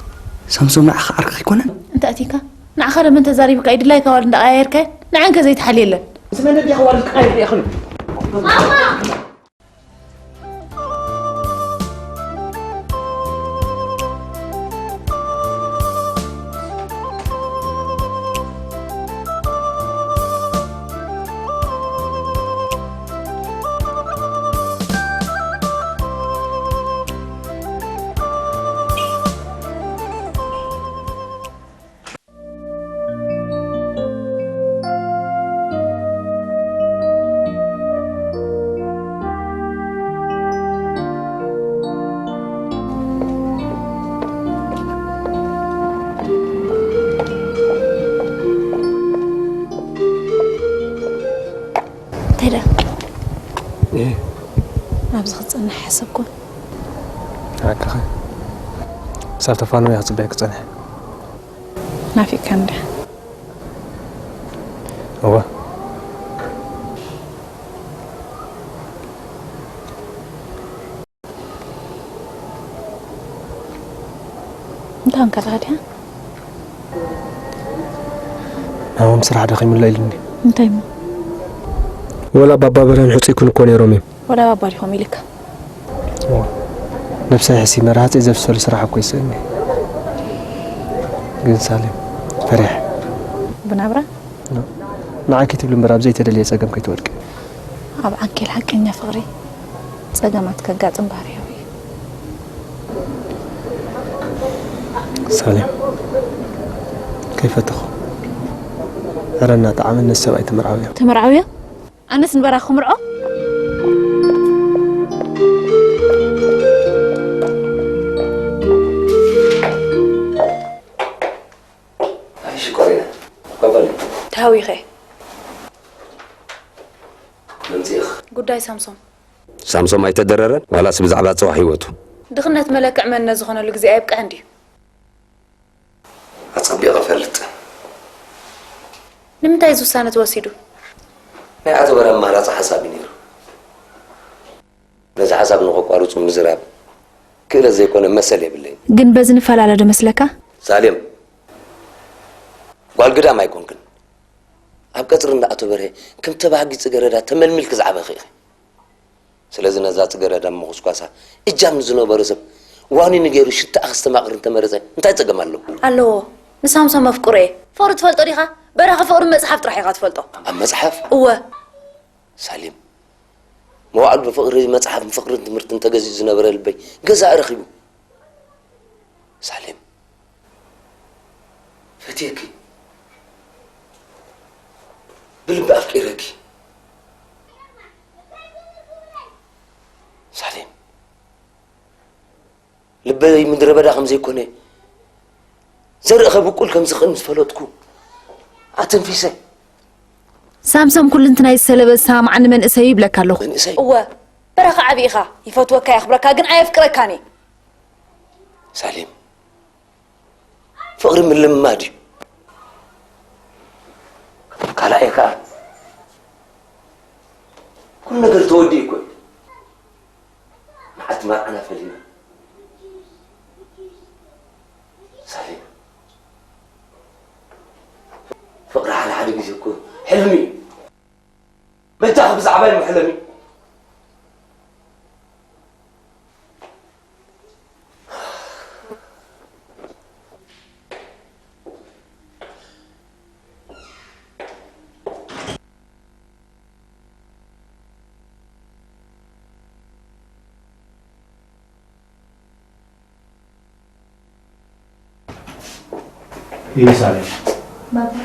ሳምሶም ንዓኻ ዓርክኻ ኣይኮነን? እንታይ ኣቲካ? ንዓኻ ደመን ተዛሪብካ፣ ይድላይካ ዋል እንዳቐያየርካዮ፣ ንዓንከ ዘይትሓልየለን። እዚ መን ኣዲኻ ዋል ክቃየር ሪእኽሉ? እንታይ ደኣ? እህ። ኣብዚ ክትጸንሕ ሓሰብኩ። ሓቅኻ። ክሳብ ተፋንዎ እየ ክጽበየኪ ክጸንሕ። ናፊቕካኒ ዲኻ? እወ። እንታይ ኾንካ ኣለኻ ድያ? ናሆም ስራሕ ደኺሙ ኣሎ ኢሉኒ። እንታይ እሞ? ወላ ባባ በርሀን ሕጹይ ይኩን እኮ ነይሮም እዮም። ወላ ባባ ዲኾም ኢልካ? እወ። ነብሰይ ሕሲመ ረሃጸይ ዘብሰሉ ስራሕ እኮ ይስእኒ። ግን ሳሌም፣ ፈሪሐ። ብናብራ? ኖ። ንዓይ ከይትብሊ እምበር ኣብ ዘይተደልየ ጸገም ከይትወድቂ። ኣብ ዓንኬል ሓቀኛ ፍቕሪ ጸገማት ከጋጥም ባህርያዊ እዩ። ሳሌም፣ ከይፈተኹ ዕረ እናጠዓመ ነቲ ሰብኣይ ተመርዓውዮ። ተመርዓውዮ? ኣነስ ንበራኺ ክምርዖ? ኣይ ሽኮሪና፣ ቀበል። ተሃዊኸ። መምጽእኽ። ጉዳይ ሳምሶም። ሳምሶም ኣይተደረረን ዋላስ ብዛዕባ ጽባሕ ህይወቱ? ድኽነት መለክዕ መንነት ዝኾነሉ ግዜ ኣየብቅዐን ድዩ? ኣጸቢቐ እፈልጥ። ንምንታይ እዚ ውሳነ ተወሲዱ? ናይ ኣቶ በርሀ ኣማራፂ ሓሳብ እዩ ነይሩ። ነዚ ሓሳብ ንኸቋርፁ ምዝራብ ክእለት ዘይኮነ መሰል የብለይን። ግን በዚ ንፈላለ ዶ መስለካ? ሳሌም፣ ጓል ግዳም ኣይኮንክን። ኣብ ቀፅሪ እንዳ ኣቶ በርሀ ከም ተባሃጊ ፅገረዳ ተመልሚልኪ ዝዓበኺ ኢኺ። ስለዚ ነዛ ፅገረዳ ምኹስኳሳ እጃም ንዝነበሮ ሰብ ዋኒኑ ገይሩ ሽታኣ ከስተማቕር እንተመረፀ እንታይ ፀገም ኣለዎ? ኣለዎ። ንሳምሶም መፍቅሮ እየ። ፍቕሪ ትፈልጦ ዲኻ? በራኺ ፍቕሪ መፅሓፍ ጥራሕ ኢኻ ትፈልጦ። ኣብ መፅሓፍ? እወ። ሳሌም፣ መዋዕሉ ብፍቕሪ መፅሓፍን ፍቕርን ትምህርትን ተገዚኡ ዝነበረ ልበይ ገዛኢ ረኺቡ። ሳሌም፣ ፈትየኪ፣ ብልቢ ኣፍቂረኪ። ሳሌም፣ ልበይ ምድረ በዳ ከም ዘይኮነ፣ ዘርኢ ከብቁል ከም ዝኽእል ምስ ፈለጥኩ ኣተንፊሰ። ሳምሶም ኩልንትናይ ዝሰለበ ዝሰማማዓኒ መንእሰይ ይብለካ ኣለኹ። መንእሰይ? እወ፣ በራኺ ዓቢ ኢኻ። ይፈትወካ የኽብረካ ግን ኣየፍቅረካን እየ። ሳሌም፣ ፍቕሪ ምልምማድ እዩ። ካልኣየ ከኣ ኩሉ ነገር ተወዲኡ እኮ እዩ። መዓልቲ መርዓና ፈሊና። ሳሌም፣ ፍቕሪ ሓደ ሓደ ግዜ እኮ ሕልሚ እዩ። በጃኺ ብዛዕባይ ምሕለሚ። ኢየሩሳሌም። ባባ።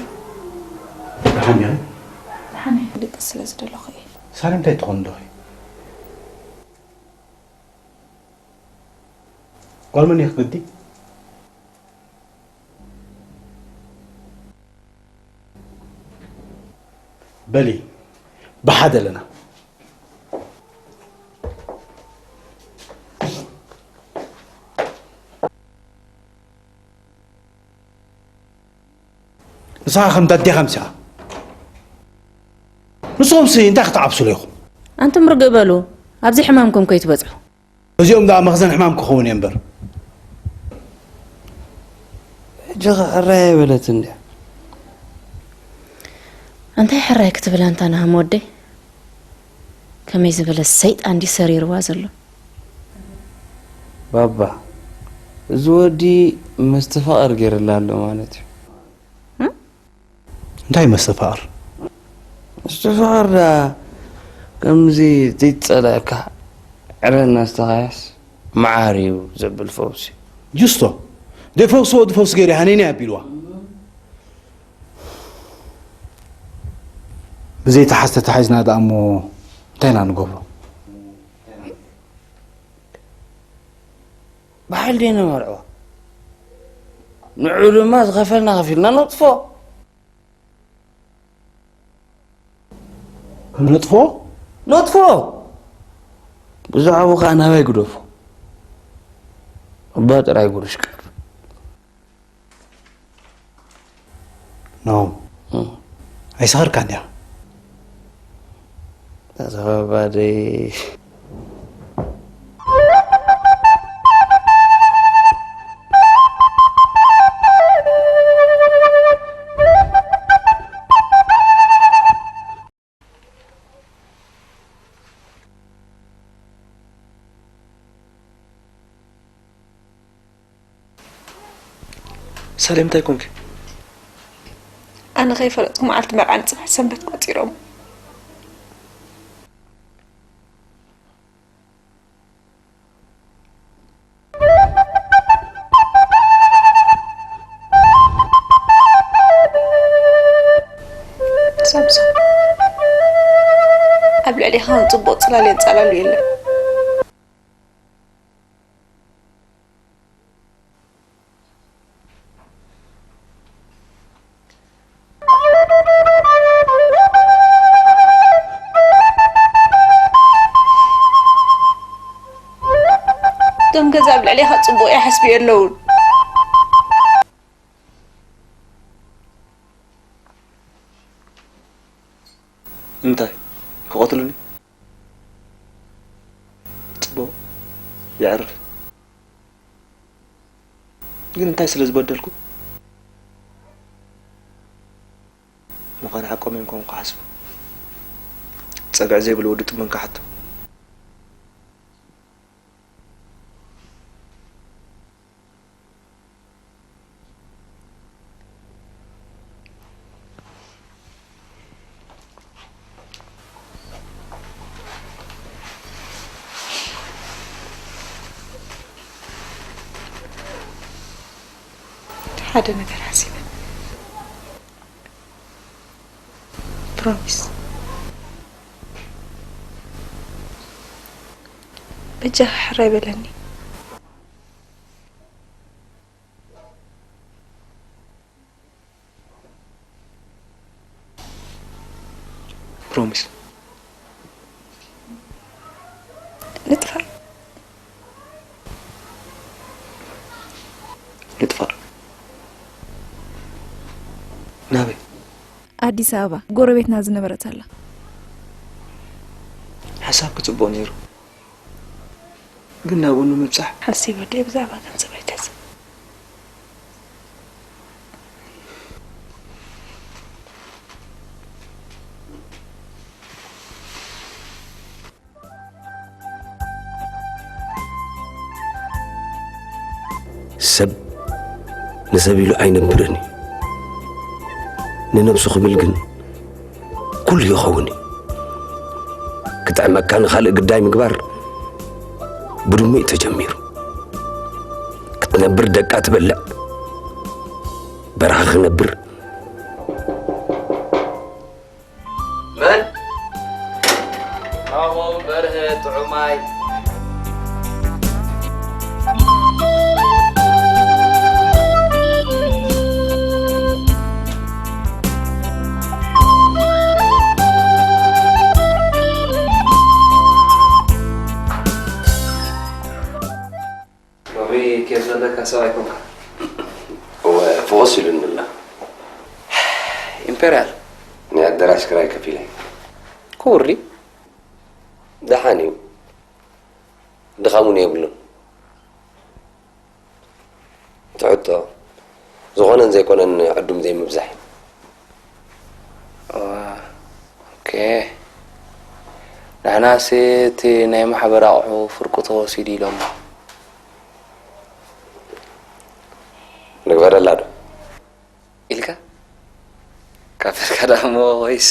ደሓን ዲኺ? ደሓን እየ። ክድቅስ ስለ ዝደለኹ እየ። ሳሌም እንታይ ትኾን ኣለኺ? ጓል መን እየ ክትብዲ? በሊ ብሓደ ኣለና። ንስኻ ከም ዳዴኻ ምሲኻ። ንስኹምሲ እንታይ ክትዓብስሉ ኢኹም? ኣንቱም ርግእ በሉ፣ ኣብዚ ሕማምኩም ከይትበጽሑ። እዚኦም ደኣ መኽዘን ሕማም ክኸውን እየ እምበር። ሕጂ ኸ ሕራይ ኣይበለትን ድያ? ኣንታይ ሕራይ ክትብል ኣንታ ናህም ወደይ? ከመይ ዝበለ ሰይጣን ድዩ ሰሪርዋ ዘሎ? ባባ፣ እዚ ወዲ መስተፋቕር ገይርላ ኣሎ ማለት እዩ። እንታይ መስተፋቕር? መስተፋቕር ደኣ ከምዚ ዘይትጸልኣካ ዕረ እናስተኻያስ መዓር እዩ ዘብል ፈውሲ። ጅስቶ፣ ደይ ፈውሲ ወዲ ፈውሲ ገይሩ ሃነይናይ ኣቢልዋ። ብዘይተሓዝ ተታሒዝና ደኣ እሞ እንታይ ኢና ንገብሮ? ብሓይሊ ደይ ነመርዕዋ። ንዑ ድማ ዝኸፈልና ከፊልና ነጥፎ። ነጥፎ? ነጥፎ! ብዛዕባኡ ኸኣ ናባይ ግደፎ። እባ ጥራይ ጉርሽ ቀርብ። ኖ። እም። ኣይሰኸርካን ዲኻ? ተዘኸባደይ። ሳሌም እንታይ ኮንኪ? ኣነ ከይፈለጥኩ መዓልቲ መርዓን ጽባሕ ሰንበት ቆጺሮም። ሳምሶን፣ ኣብ ልዕሌኻ እውን ጽቡቕ ጽላል የንጻላሉ የለን። እቶም ገዛ ኣብ ልዕሌኻ ጽቡቕ ይሓስቡ የለውን። እንታይ? ክቐትሉኒ? ጽቡቕ። የዕርፍ። ግን እንታይ ስለ ዝበደልኩ? ምዃኑ ሓቆም እዮም ኮም ክሓስቡ። ጸግዒ ዘይብሉ ወዲ ጥሙን ክሓቱ። ሓደ ነገር ሓሲበ። ፕሮሚስ። በጃኻ ሕራይ በለኒ። ፕሮሚስ። ንጥፋእ። ንጥፋእ። ናበይ? ኣዲስ ኣበባ ጎረቤትና ዝነበረት ኣላ። ሓሳብኪ ጽቡቕ ነይሩ፣ ግን ናብኡ ንምብጻሕ ሓሲበ ድየ ብዛዕባ ገንዘብ ኣይትሕሰብ። ሰብ ንሰብ ኢሉ ኣይነብርን እዩ። ንነብሱ ክብል ግን ኩሉ ይኸውን እዩ። ክጥዕመካ ንኻልእ ግዳይ ምግባር ብድሙ እዩ ተጀሚሩ። ክትነብር ደቃ ትበልዕ፣ በረኻ ክነብር መን? ኣቦ በርሀ ጥዑማይ። ሎሚ ኬፍ ዘለካ ሰብ ኣይኮንካ። እወ፣ ፍቑስ ኢሉኒ ኣሎ። ኢምፔርያል። ናይ ኣዳራሽ ክራይ ከፊለ። ክቡር ድዩ? ደሓን እዩ። ድኻም እውን የብሉን። እቲ ሕቶ ዝኾነን ዘይኮነን ዕዱም ዘይምብዛሕ እዩ። ኦኬ። ንሕናሲ እቲ ናይ ማሕበር ኣቑሑ ፍርቁ ተወሲዱ ኢሎሞ። ንግበረላ ዶ? ኢልካ? ካፈልካ ደኣ እሞ ወይስ?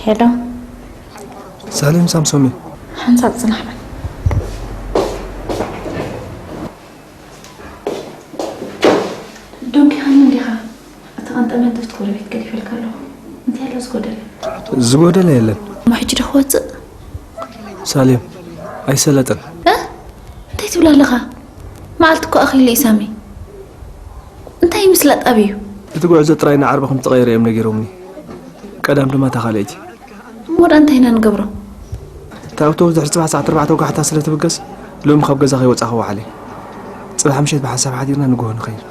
ሄሎ። ሳሌም ሳምሶም እዩ። ሓንሳብ ጽናሕ በል። ደንጊኻኒ እንዲኻ? እቲ ቀንጠመንጠ እቲ ጎረቤት ገዲፈልካ ኣለኹ። እንታይ ኣሎ ዝጎደለ? ዝጎደለ የለን። እሞ ሕጂ ዶ ክወጽእ? ሳሌም ኣይሰለጠን። እ? እንታይ ትብል ኣለኻ? መዓልቲ እኮ ኣኺሉ እዩ ሳሚ። እንታይ ምስላጥ ኣብዩ? እቲ ጉዕዞ ጥራይ ንዓርቢ ከም ዝተቐየረ እዮም ነጊሮምኒ። ቀዳም ድማ እታ ካልኣይቲ። እሞ ደኣ እንታይ ኢና ንገብሮ? እታ ኣውቶቡስ ድሕሪ ጽባሕ ሰዓት ኣርባዕተ ወጋሕታ ስለ ትብገስ፣ ሎሚ ካብ ገዛ ከይወጻእኹ ወዓሊ። ጽባሕ ምሸት ብሓንሳብ ሓዲርና ንግሆ ንኸይድ።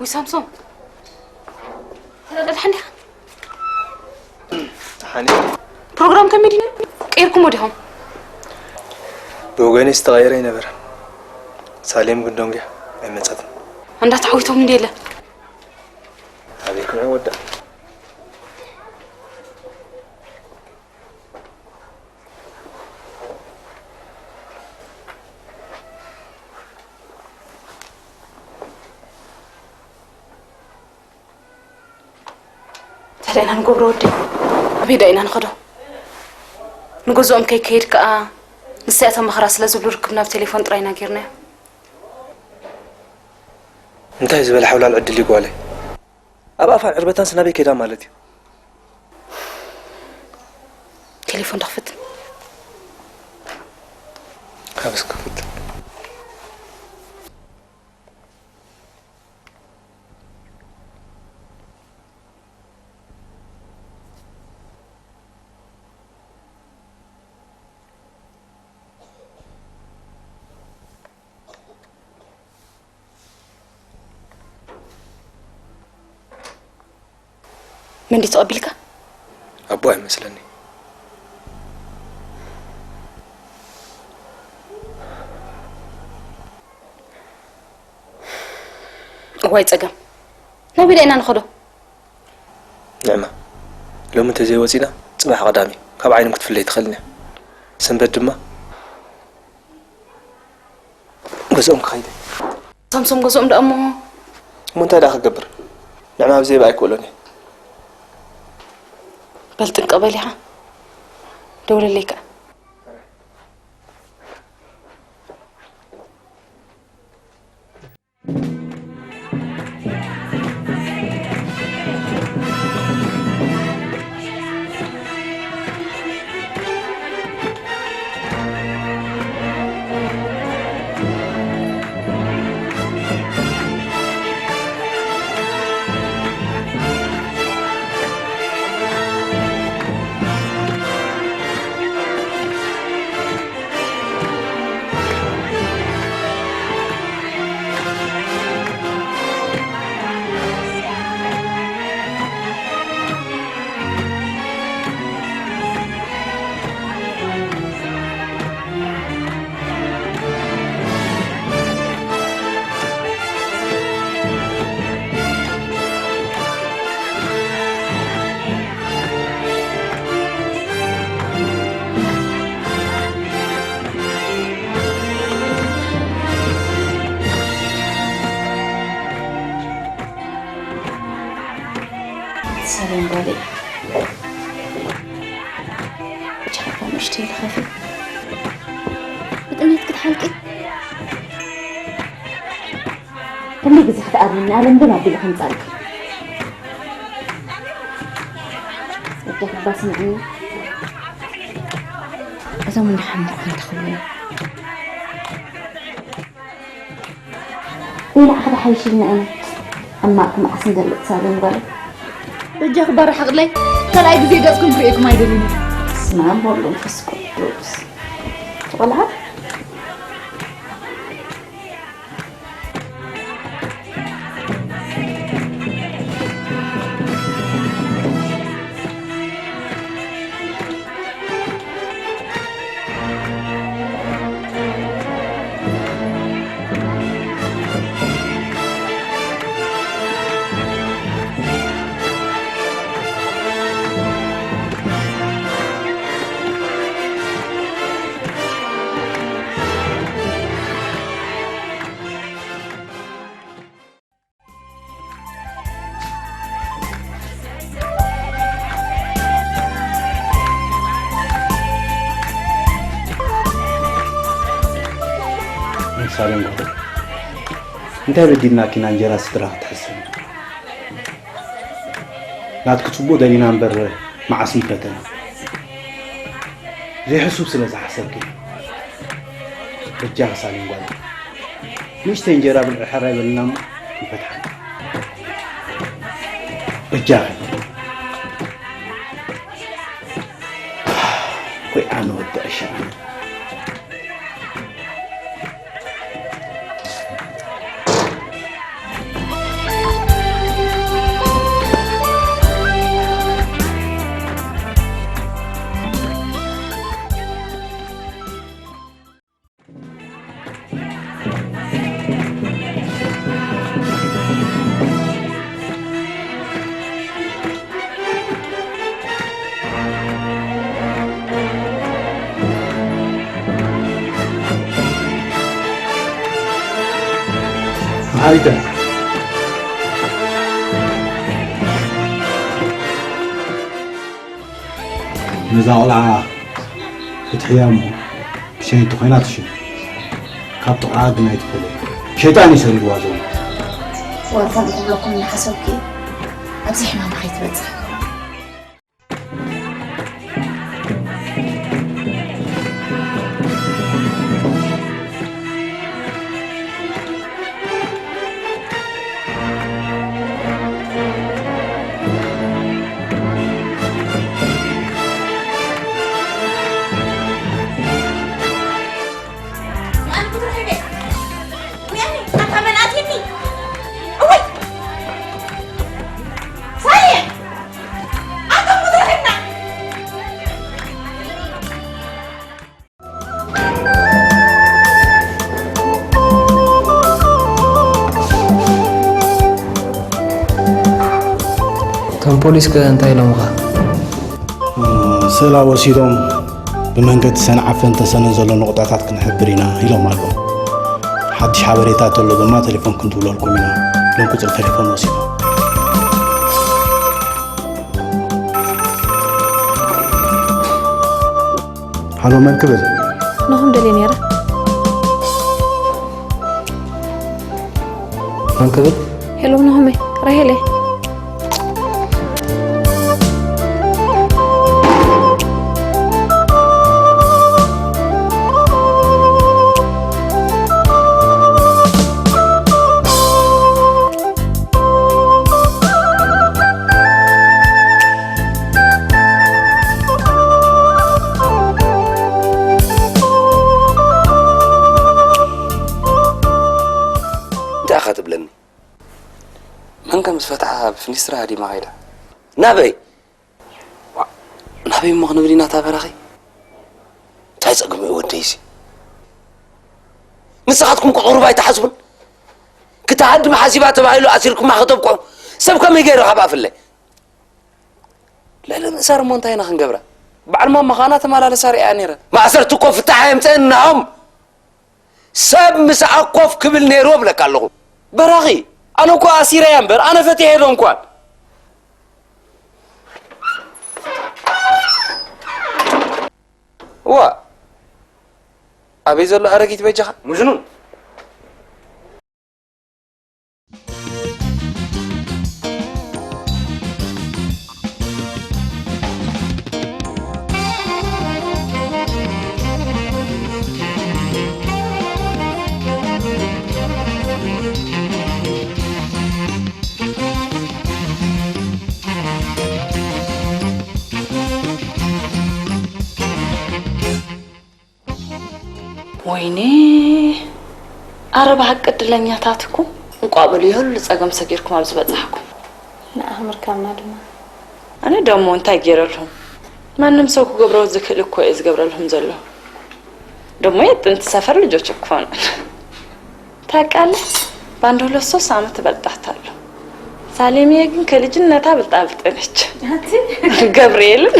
ወይ ሳምሶም፣ ተረዳድሓኒ ኢኻ? ሓኒ። ፕሮግራም ከመይ ድዩ? ቀይርኩሞ ዲኹም? ብወገነይ ዝተቐየረ ኣይነበረን። ሳሌም ግን ደንጉያ ኣይመጸትን። እንዳ ተዓዊቶም እንዲ የለ። ኣበይ ክምዑ ወዳ? እንታይ ደኣ ኢና ንገብሮ ወደይ? ኣበይ ደኣ ኢና ንኸዶ? ንገዝኦም ከይከይድ ከኣ ንሳያቶም መኸራ ስለ ዝብሉ ርክብና ብቴሌፎን ጥራይ ኢና ጌርናዮ። እንታይ ዝበለ ሓውላል ዕድል እዩ ጓለይ። ኣብ ኣፋን ዕርበታን ስናበይ ከይዳ ማለት እዩ። ቴሌፎን ዶ ክፍት? ሃብስ ክፍት። መን ድዩ ተቐቢልካ? ኣቦ ኣይመስለኒ። እዋይ ጸገም። ናበይ ደኣ ኢና ንኸዶ? ንዕማ፣ ሎሚ እንተዘይወጺና፣ ጽባሕ ቀዳም እዩ። ካብ ዓይኖም ክትፍለይ ትኽእልን እያ። ሰንበት ድማ ገዝኦም ክኸይድ እየ። ሳምሶም ገዝኦም ደኣ እሞ? እሞ እንታይ ደኣ ክገብር? ንዕማ ኣብ ዘይባ ኣይክእሎን እየ። በል ጥንቅቕ በል ኢኻ። ደውለለይ ከኣ። ሰላም ጓለይ። ቻፓ ንእሽተይ ልኸፊ። ብጥሜት ክትሓልቂ። ክንደይ ግዜ ክትኣርምኒ፣ ኣለም ግን ኣቢለ ከምጻልኪ። ወደኺ እባ ስምዕኒ። እዞም እንዳሓመቑ እንተኽብሉ። ንዓኻ ዶ ሓይሽልና ኢና? ሕማቕ መዓስ እንደልእ ሳሌም ጓለይ። በጃኺ ባር ሓቕለይ፣ ካልኣይ ግዜ ገጽኩም ክርእየኩም ኣይደልን። በስመ ኣብ ወወልድ ወመንፈስ ቅዱስ። እቲ ቆልዓ ሳሌም ጓል፣ እንታይ በዲልናኪ ኢና እንጀራ ስድራ ክትሕስኒ? ናትኪ ጽቡቕ ደሊና እምበር መዓስ ምፈተና? ዘይሕሱብ ስለ ዝሓሰብኪ። በጃኺ ሳሌም ጓል፣ ንእሽተይ እንጀራ ብልዒ ሕራይ በልና እሞ ይፈትሓና። በጃኺ። ወይ ኣነ ወዲ ዕሻ ኣነ። ኣይተ፣ ነዛ ቆልዓ ፍትሕያ እሞ ብሸይቲ ኮይና ትሽን። ካብ ጥቕዓ ግን ኣይትፈለይ። ሸይጣን እዩ ሰሪግዋ ዘሎ። ወርፎም ክብለኩም እናሓሰብኩ ኣብዚ ሕማም ከይትበጽሕ። እቶም ፖሊስ ከ እንታይ ኢሎምኻ? ስእላ ወሲዶም ብመንገዲ ሰንዓፈን ተሰነን ዘሎ ነቑጣታት ክንሕብር ኢና ኢሎም ኣለዉ። ሓድሽ ሓበሬታ ተሎ ድማ ቴሌፎን ክንድውለልኩም ኢና ኢሎም ቁፅሪ ቴሌፎን ወሲዶም። ሃሎ መን ክብል? ናሆም ደልየ ነይረ። መን ክብል? ሄሎ ናሆመይ፣ ራሄል እየ። እንታይ ኢኻ ትብለኒ? መንከ ምስ ፈትሓ ብፍኒስትራ ሃዲማ ከይዳ። ናበይ? ዋእ፣ ናበይ እሞ ክንብል ኢና እታ በራኺ? እንታይ ጸገም እዩ ወደይሲ? ንስኻትኩም እኮ ቁሩብ ኣይትሓስቡን? ክትሃድም ሓሲባ ተባሂሉ ኣሲርኩማ ከተብቅዑ ሰብ ከመይ ገይሩ ካብ ኣፍለይ? ልዕሊ ምእሳር እሞ እንታይ ኢና ክንገብራ? በዓል ማማ ኸኣ እናተመላለሳ ርእያ ነይረ። ማእሰርቲ እኮ ፍታሕ ኣየምጽእን ናሆም። ሰብ ምሳኣ ኮፍ ክብል ነይርዎ እብለካ ኣለኹ። በራኺ፣ ኣነ እኮ ኣሲረያ እምበር ኣነ ፈቲሐ ዶ እንኳን። ዋ፣ ኣበይ ዘሎ ኣረጊት በጃኻ? ሙዝኑን። ወይኔ፣ ኣረ ብሓቂ ዕድለኛታት እኮ። እንቋዕ በሉ ይህሉ ጸገም ሰጊርኩም ኣብዚ በጻሕኩም። ንዓኹም ርካብና ድማ። ኣነ ደሞ እንታይ ገይረልሁም? ማንም ሰው ክገብሮ ዝክእል እኮ እየ ዝገብረልሁም ዘለኹ። ደሞ የጥንቲ ሰፈር ልጆች እኮ ነን። ታውቃለህ፣ በአንድ ሁለት ሶስት ዓመት እበልጣታለሁ። ሳሌምዬ ግን ከልጅነታ ብልጣ ብልጥ ነች። ገብርኤልን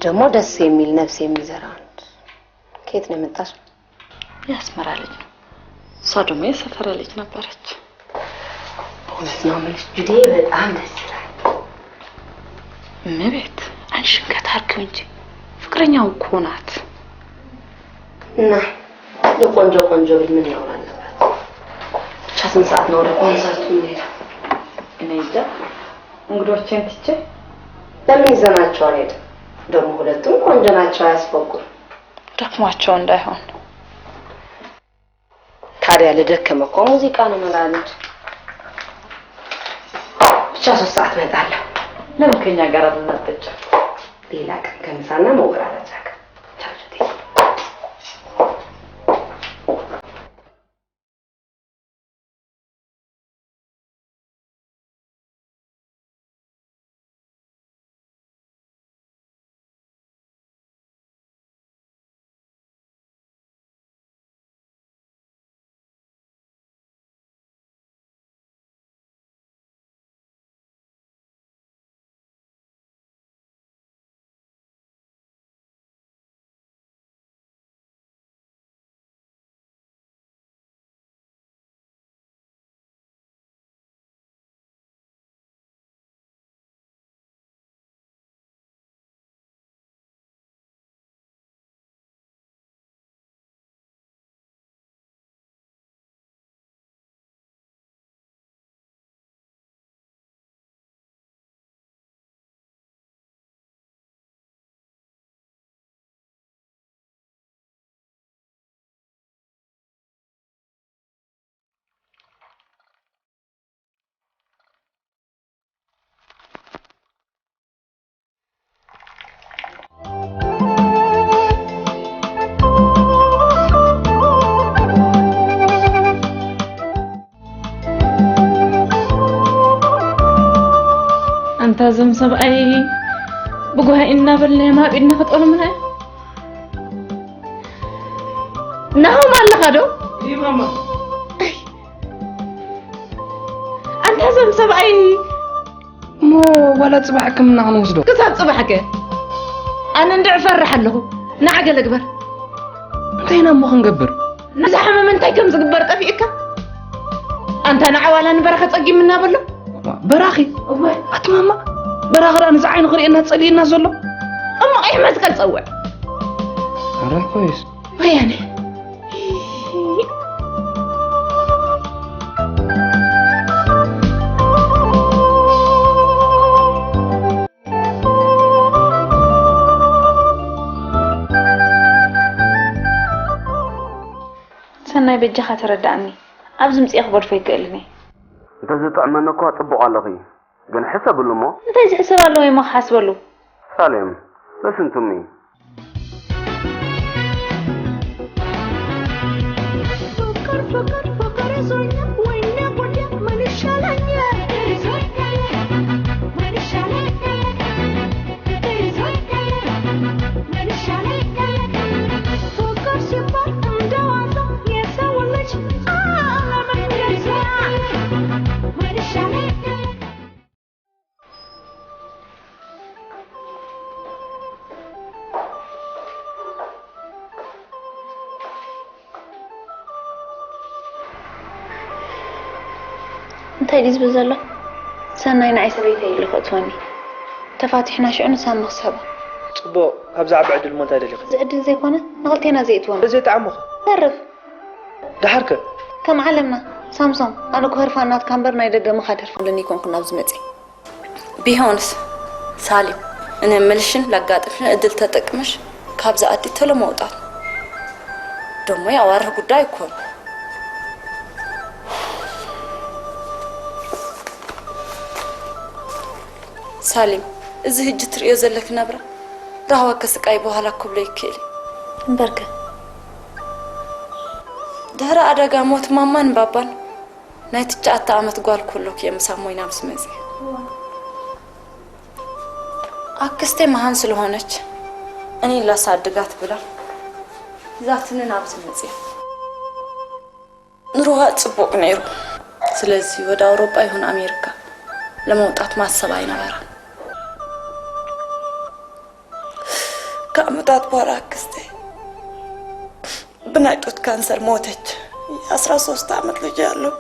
ደግሞ ደስ የሚል ነፍስ የሚዘራ ወንድ። ከየት ነው የመጣሽው? የአስመራ ልጅ ነው። እሷ ደግሞ የሰፈረ ልጅ ነበረች። በእውነት ነው የምልሽ ጁዴ፣ በጣም ደስ ይላል። እመቤት፣ አንቺ ሽንከት አርጊው እንጂ ፍቅረኛው እኮ ናት። እና ለቆንጆ ቆንጆ ብል ምን ነውር አለበት? ብቻ ስንት ሰዓት ነው ወደ ኮንሰርቱ የምንሄደው? እኔ እንጃ፣ እንግዶቼን ትቼ። ለምን ይዘናቸው አንሄድም? ደግሞ ሁለቱም ቆንጆ ናቸው፣ አያስፈጉም። ደክሟቸው እንዳይሆን። ታዲያ ለደከመ እኮ ሙዚቃ ነው መድኃኒቱ። ብቻ ሶስት ሰዓት እመጣለሁ። ለምን ከኛ ጋር አትመጣጭ? ሌላ ቀን ከምሳና መወራረጃ ጋር። ቻው ጁዴ። እዞም ሰብኣይ ብጓሂ እናበልናዮም ኣብ ኢድና ክጠልሙና እዮም። ናሆም ኣለኻ ዶ? ይማማ። ኣይ፣ ኣንታ እዞም ሰብኣይ እሞ ዋላ ጽባሕ ሕክምና ክንወስዶ? ክሳብ ጽባሕ ከ? ኣነ እንድዒ እፈርሕ ኣለኹ። ንዓ ገለ ግበር። እንታይ ኢና እሞ ክንገብር? ንዝሓመመ እንታይ ከም ዝግበር ጠፊእካ? ኣንታ ንዓ ዋላ ንበራኺ ጸጊምና በሎ። በራኺ? እወ። ኣቲ ማማ፣ በራኺ ደኣ ነዚ ዓይኑ ክርእየና ጸሊእና ዘሎ? እሞ ቀይሕ መስቀል ጸውዕ። ኣረ ኮይስ። ወያነ። ሰናይ በጃኻ ተረዳእኒ። ኣብዚ ምጽኤ ክገድፎ ይክእልን እየ። እንተዝጥዕመኒ እኳ ጽቡቕ ኣለኺ፣ ግን ሕሰብሉ እሞ። እንታይ ዝሕሰብ ኣለዎ እሞ ክሓስበሉ? ሳሌም፣ listen to me. እንታይ ድዩ ዝብል ዘሎ? ሰናይ ንዓይ ሰበይተይ ኢሉ ከእትወኒ። ተፋቲሕና ሽዑ ንሳ ምኽሰባ። ጽቡቕ፣ ካብዚ ዓቢ ዕድል እሞ እንታይ ደሊኺ? እዚ ዕድል ዘይኮነ፣ ንኽልቴና ዘየእትወና። እዚ የጠዓሞኸ? ተርፍ። ደሓርከ? ከም ዓለምና፣ ሳምሶም፣ ኣነ እኮ ህርፋን ናትካ እምበር ናይ ደገ ምኻድ ህርፋን ኣለኒ ኣይኮንኩን ናብዚ መጽየ። ቢሆንስ፣ ሳሊም፣ እነ ምልሽን ላጋጥምሽን እድል ተጠቅመሽ ካብዛ ኣዲ ተሎ መውጣት ደሞ ያዋርህ ጉዳይ እኮ ነው። ሳሊም፣ እዚ ህጂ ትርእዮ ዘለክ ናብራ ራህዋ ከስቃይ በኋላ ክብሎ ይክእል እዩ። እምበርከ? ድሕሪ ኣደጋ ሞት ማማን ባባን ናይ ትሽዓተ ዓመት ጓል ኮለኩ እየ ምሳሞይ ናብዚ መፅየ። ኣክስቴ መሃን ስለሆነች እኔ ላሳድጋት ብላ ይዛትኒ ናብዚ መፅየ። ኑሮዋ ጽቡቅ ነይሩ። ስለዚህ ወደ አውሮፓ ይሁን አሜሪካ ለመውጣት ማሰብ አይነበረም። ከዓመታት በኋላ አክስቴ ብናይ ጡት ካንሰር ሞተች። የአስራ ሶስት ዓመት ልጅ ያለው።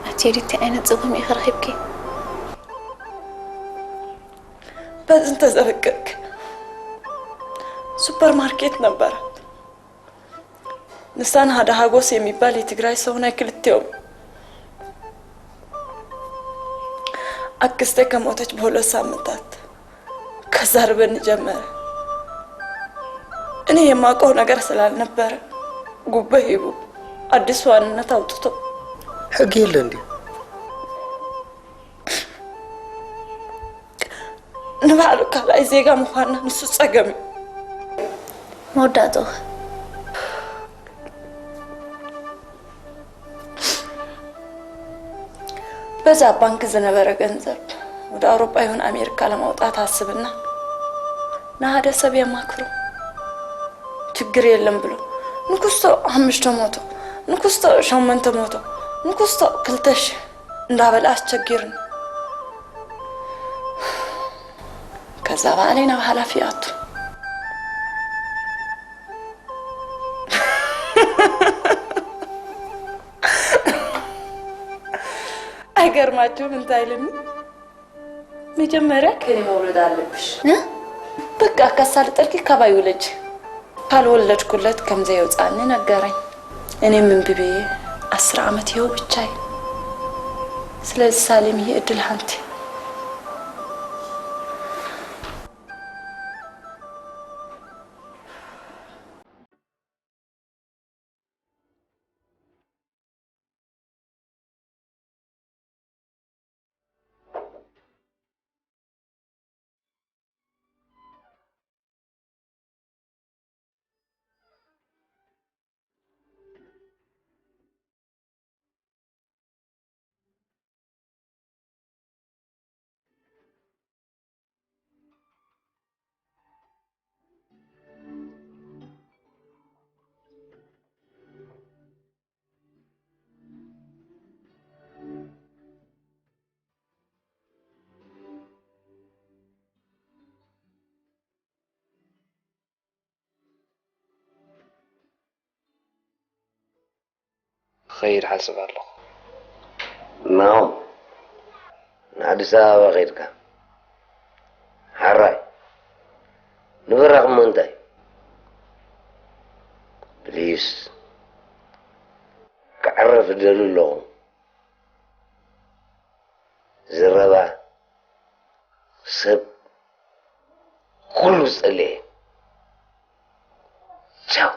ኣቲ ዲቲ ዓይነት ጸገም ኢኺ ረኺብኪ? በዚ እንተዘበቅክ ሱፐርማርኬት ነበራት። ንሳን ሓደ ሃጎስ የሚባል የትግራይ ሰው ናይ ክልቴኦም። አክስቴ ከሞተች በሁለት ሳምንታት ከዛርበን ጀመረ። እኔ የማውቀው ነገር ስላልነበረ ጉቦ ሂቡ አዲስ ዋንነት አውጥቶ ሕጊ የለ እንዲሁ። ንባዕሉ ካልኣይ ዜጋ ምዃንና ንሱ ጸገም እዩ። መወዳእትኡ ኸ? በዛ ባንክ ዝነበረ ገንዘብ ወደ አውሮፓ ይሁን አሜሪካ ለማውጣት አስብና ንሓደ ሰብ የማክሮ። ችግር የለም ብሎ ንኩስቶ ሓሙሽተ መቶ፣ ንኩስቶ ሸሞንተ መቶ፣ ንኩስቶ ክልተ ሺህ እንዳበለ ኣስቸጊርኒ። ከዛ ባዕለይ ናብ ሓላፊ ኣቱ። ኣይገርማችሁም እንታይ ኢልኒ? መጀመርያ ከኔ መውለድ ኣለብሽ። እ? በቃ ካሳልጠልኪ ካባይ ውለጅ። ካልወለድኩለት ከም ዘየውጻኒ ነገረኝ። እኔ ምን ብዬ አስር ዓመት ይኸው ብቻዬ። ስለዚህ ሳሌምዬ እድል ሃንቲ። ክኸይድ ሓስብ ኣለኹ። ናው ንኣዲስ ኣበባ ከይድካ ሓራይ ንብራቕ እሞ እንታይ ፕሊስ ክዕረፍ ደሉ ኣለኹ። ዝረባ ሰብ ኩሉ ዝጸልኤ ቻው።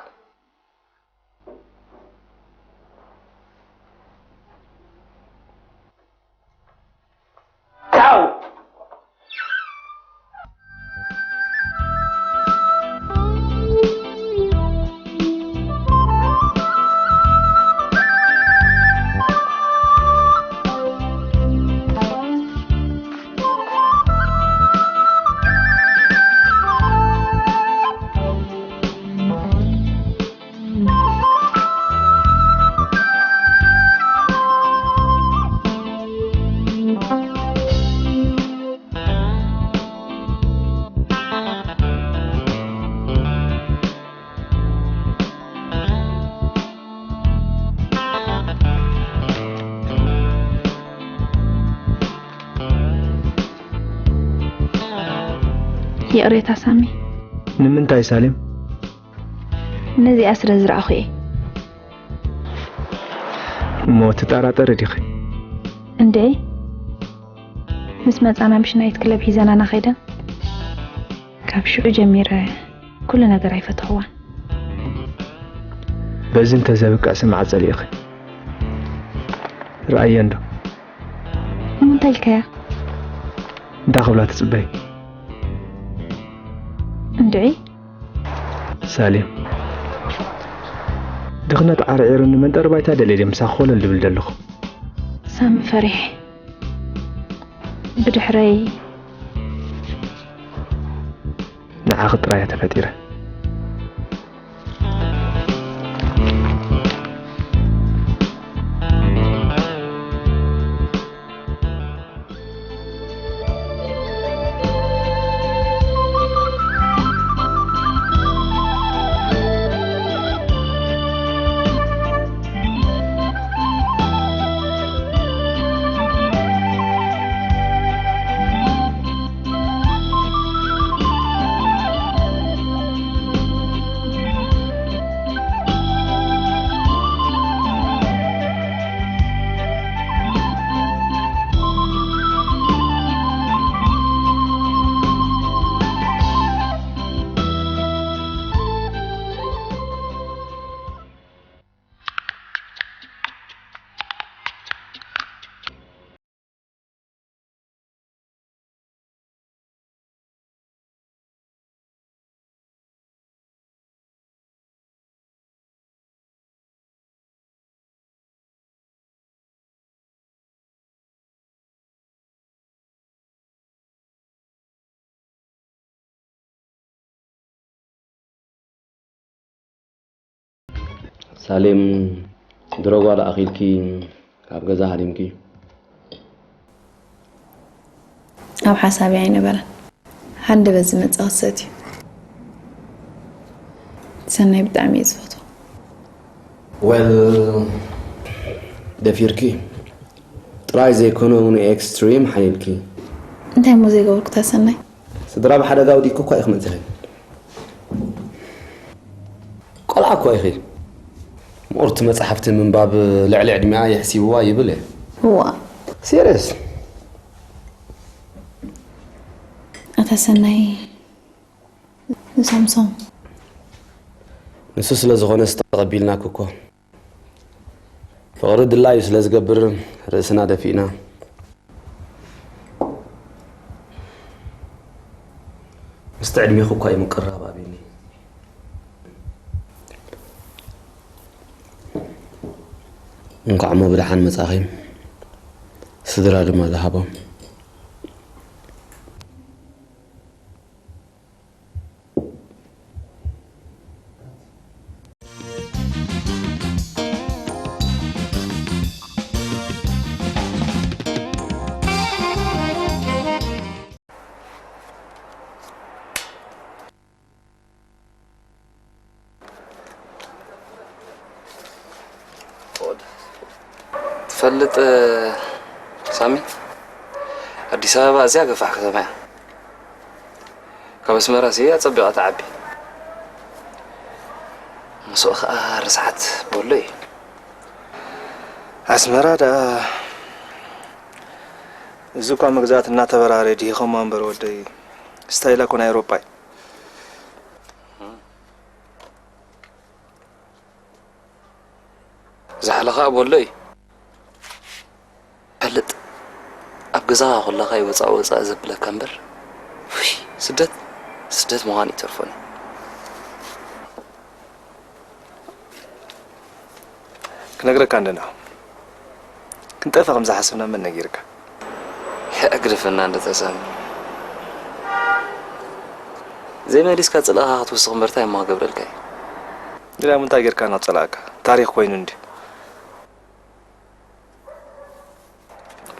ይቕሬታ ሳሚ። ንምንታይ ሳሌም? ነዚኣ ስለ ዝረኣኹ እየ። እሞ ትጠራጠሪ ዲኺ? እንዴ፣ ምስ መጻና ምሽ ናይት ክለብ ሒዘናና ኸይደን፣ ካብ ሽዑ ጀሚረ ኩሉ ነገር ኣይፈተኽዋን። በዚ እንተዘብቅዕ ስምዓ ጸሊእኺ። ረኣየ እንዶ። ንምንታይ ኢልካያ? እንታይ ክብላ ትጽበይ? እንድዒ ሳሌም፣ ድኽነት ዓርዒሩኒ መንጠሪ ባይታ ደልየ ድየ ምሳኺ ኮለል ድብል ደለኹ? ሳሚ ፈሪሐ ብድሕረይ ንዓኺ ጥራይ እየ ተፈጢረ። ሳሌም ድሮ ጓል ኣኺልኪ ካብ ገዛ ሃዲምኪ? ኣብ ሓሳበይ ኣይነበረን። ሃንደበት ዝመጸ ክሰት እዩ። ሰናይ ብጣዕሚ እየ ዝፈትዎ። ወል ደፊርኪ ጥራይ ዘይኮነ እውን ኤክስትሪም ሓይልኪ። እንታይ እሞ ዘይገበርኩ እታ ሰናይ? ስድራ ብሓደጋ ወዲቅኪ እኳ ኢኺ መጺኺ። ቆልዓ እኮ ኢኺ። ምቑርቲ መጻሕፍቲ ምንባብ ልዕሊ ዕድሚኣ የሕሲብዋ ይብል እየ። እዋ። ሲርየስ። ኣታ ሰናይ ንሳምሶም ንሱ ስለ ዝኾነስ ተቐቢልናኪ እኮ። ፍቕሪ ድላዩ ስለ ዝገብር ርእስና ደፊእና። ምስቲ ዕድሜኺ እኳ እዩ ምቅርራብ ኣብዩኒ። እንኳዕ እሞ ብደሓን መጻኺ። ስድራ ድማ ዝሃቦም። ፈልጥ ሳሚ፣ ኣዲስ ኣበባ ኣዝያ ገፋሕ ከተማ እያ። ካብ ኣስመራ ሲ ኣጸቢቓ ትዓቢ። ምስኡ ኸኣ ርስሓት በሎ እዩ። ኣስመራ ደኣ፣ እዚ እኳ መግዛእቲ እናተበራረ ድሂኸሞ እምበር ወደይ፣ ስታይላ እኮ ናይ ኤውሮጳ እዩ። ዝሓለኻ በሎ እዩ። ፈልጥ፣ ኣብ ገዛኻ ከለኻ እዩ ወጻእ ወጻእ ዘብለካ እምበር፣ ውይ፣ ስደት፣ ስደት ምዃን ይተርፎን እዩ። ክነግረካ እንደ ናሁ፣ ክንጠፍእ ከም ዝሓሰብና መን ነጊርካ? የዕግድፈና እንደ ተሳሚ። ዘይመሊስካ ጽልእኻ ክትውስኽ እምበር እንታይ እሞ ክገብረልካ እዩ? ግዳ እንታይ ጌርካ ናብ ጸላእካ? ታሪኽ ኮይኑ እንድዩ።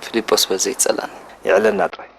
ፊሊጶስ በል ዘይትጸላእኒ። ይዕለና ጥራይ።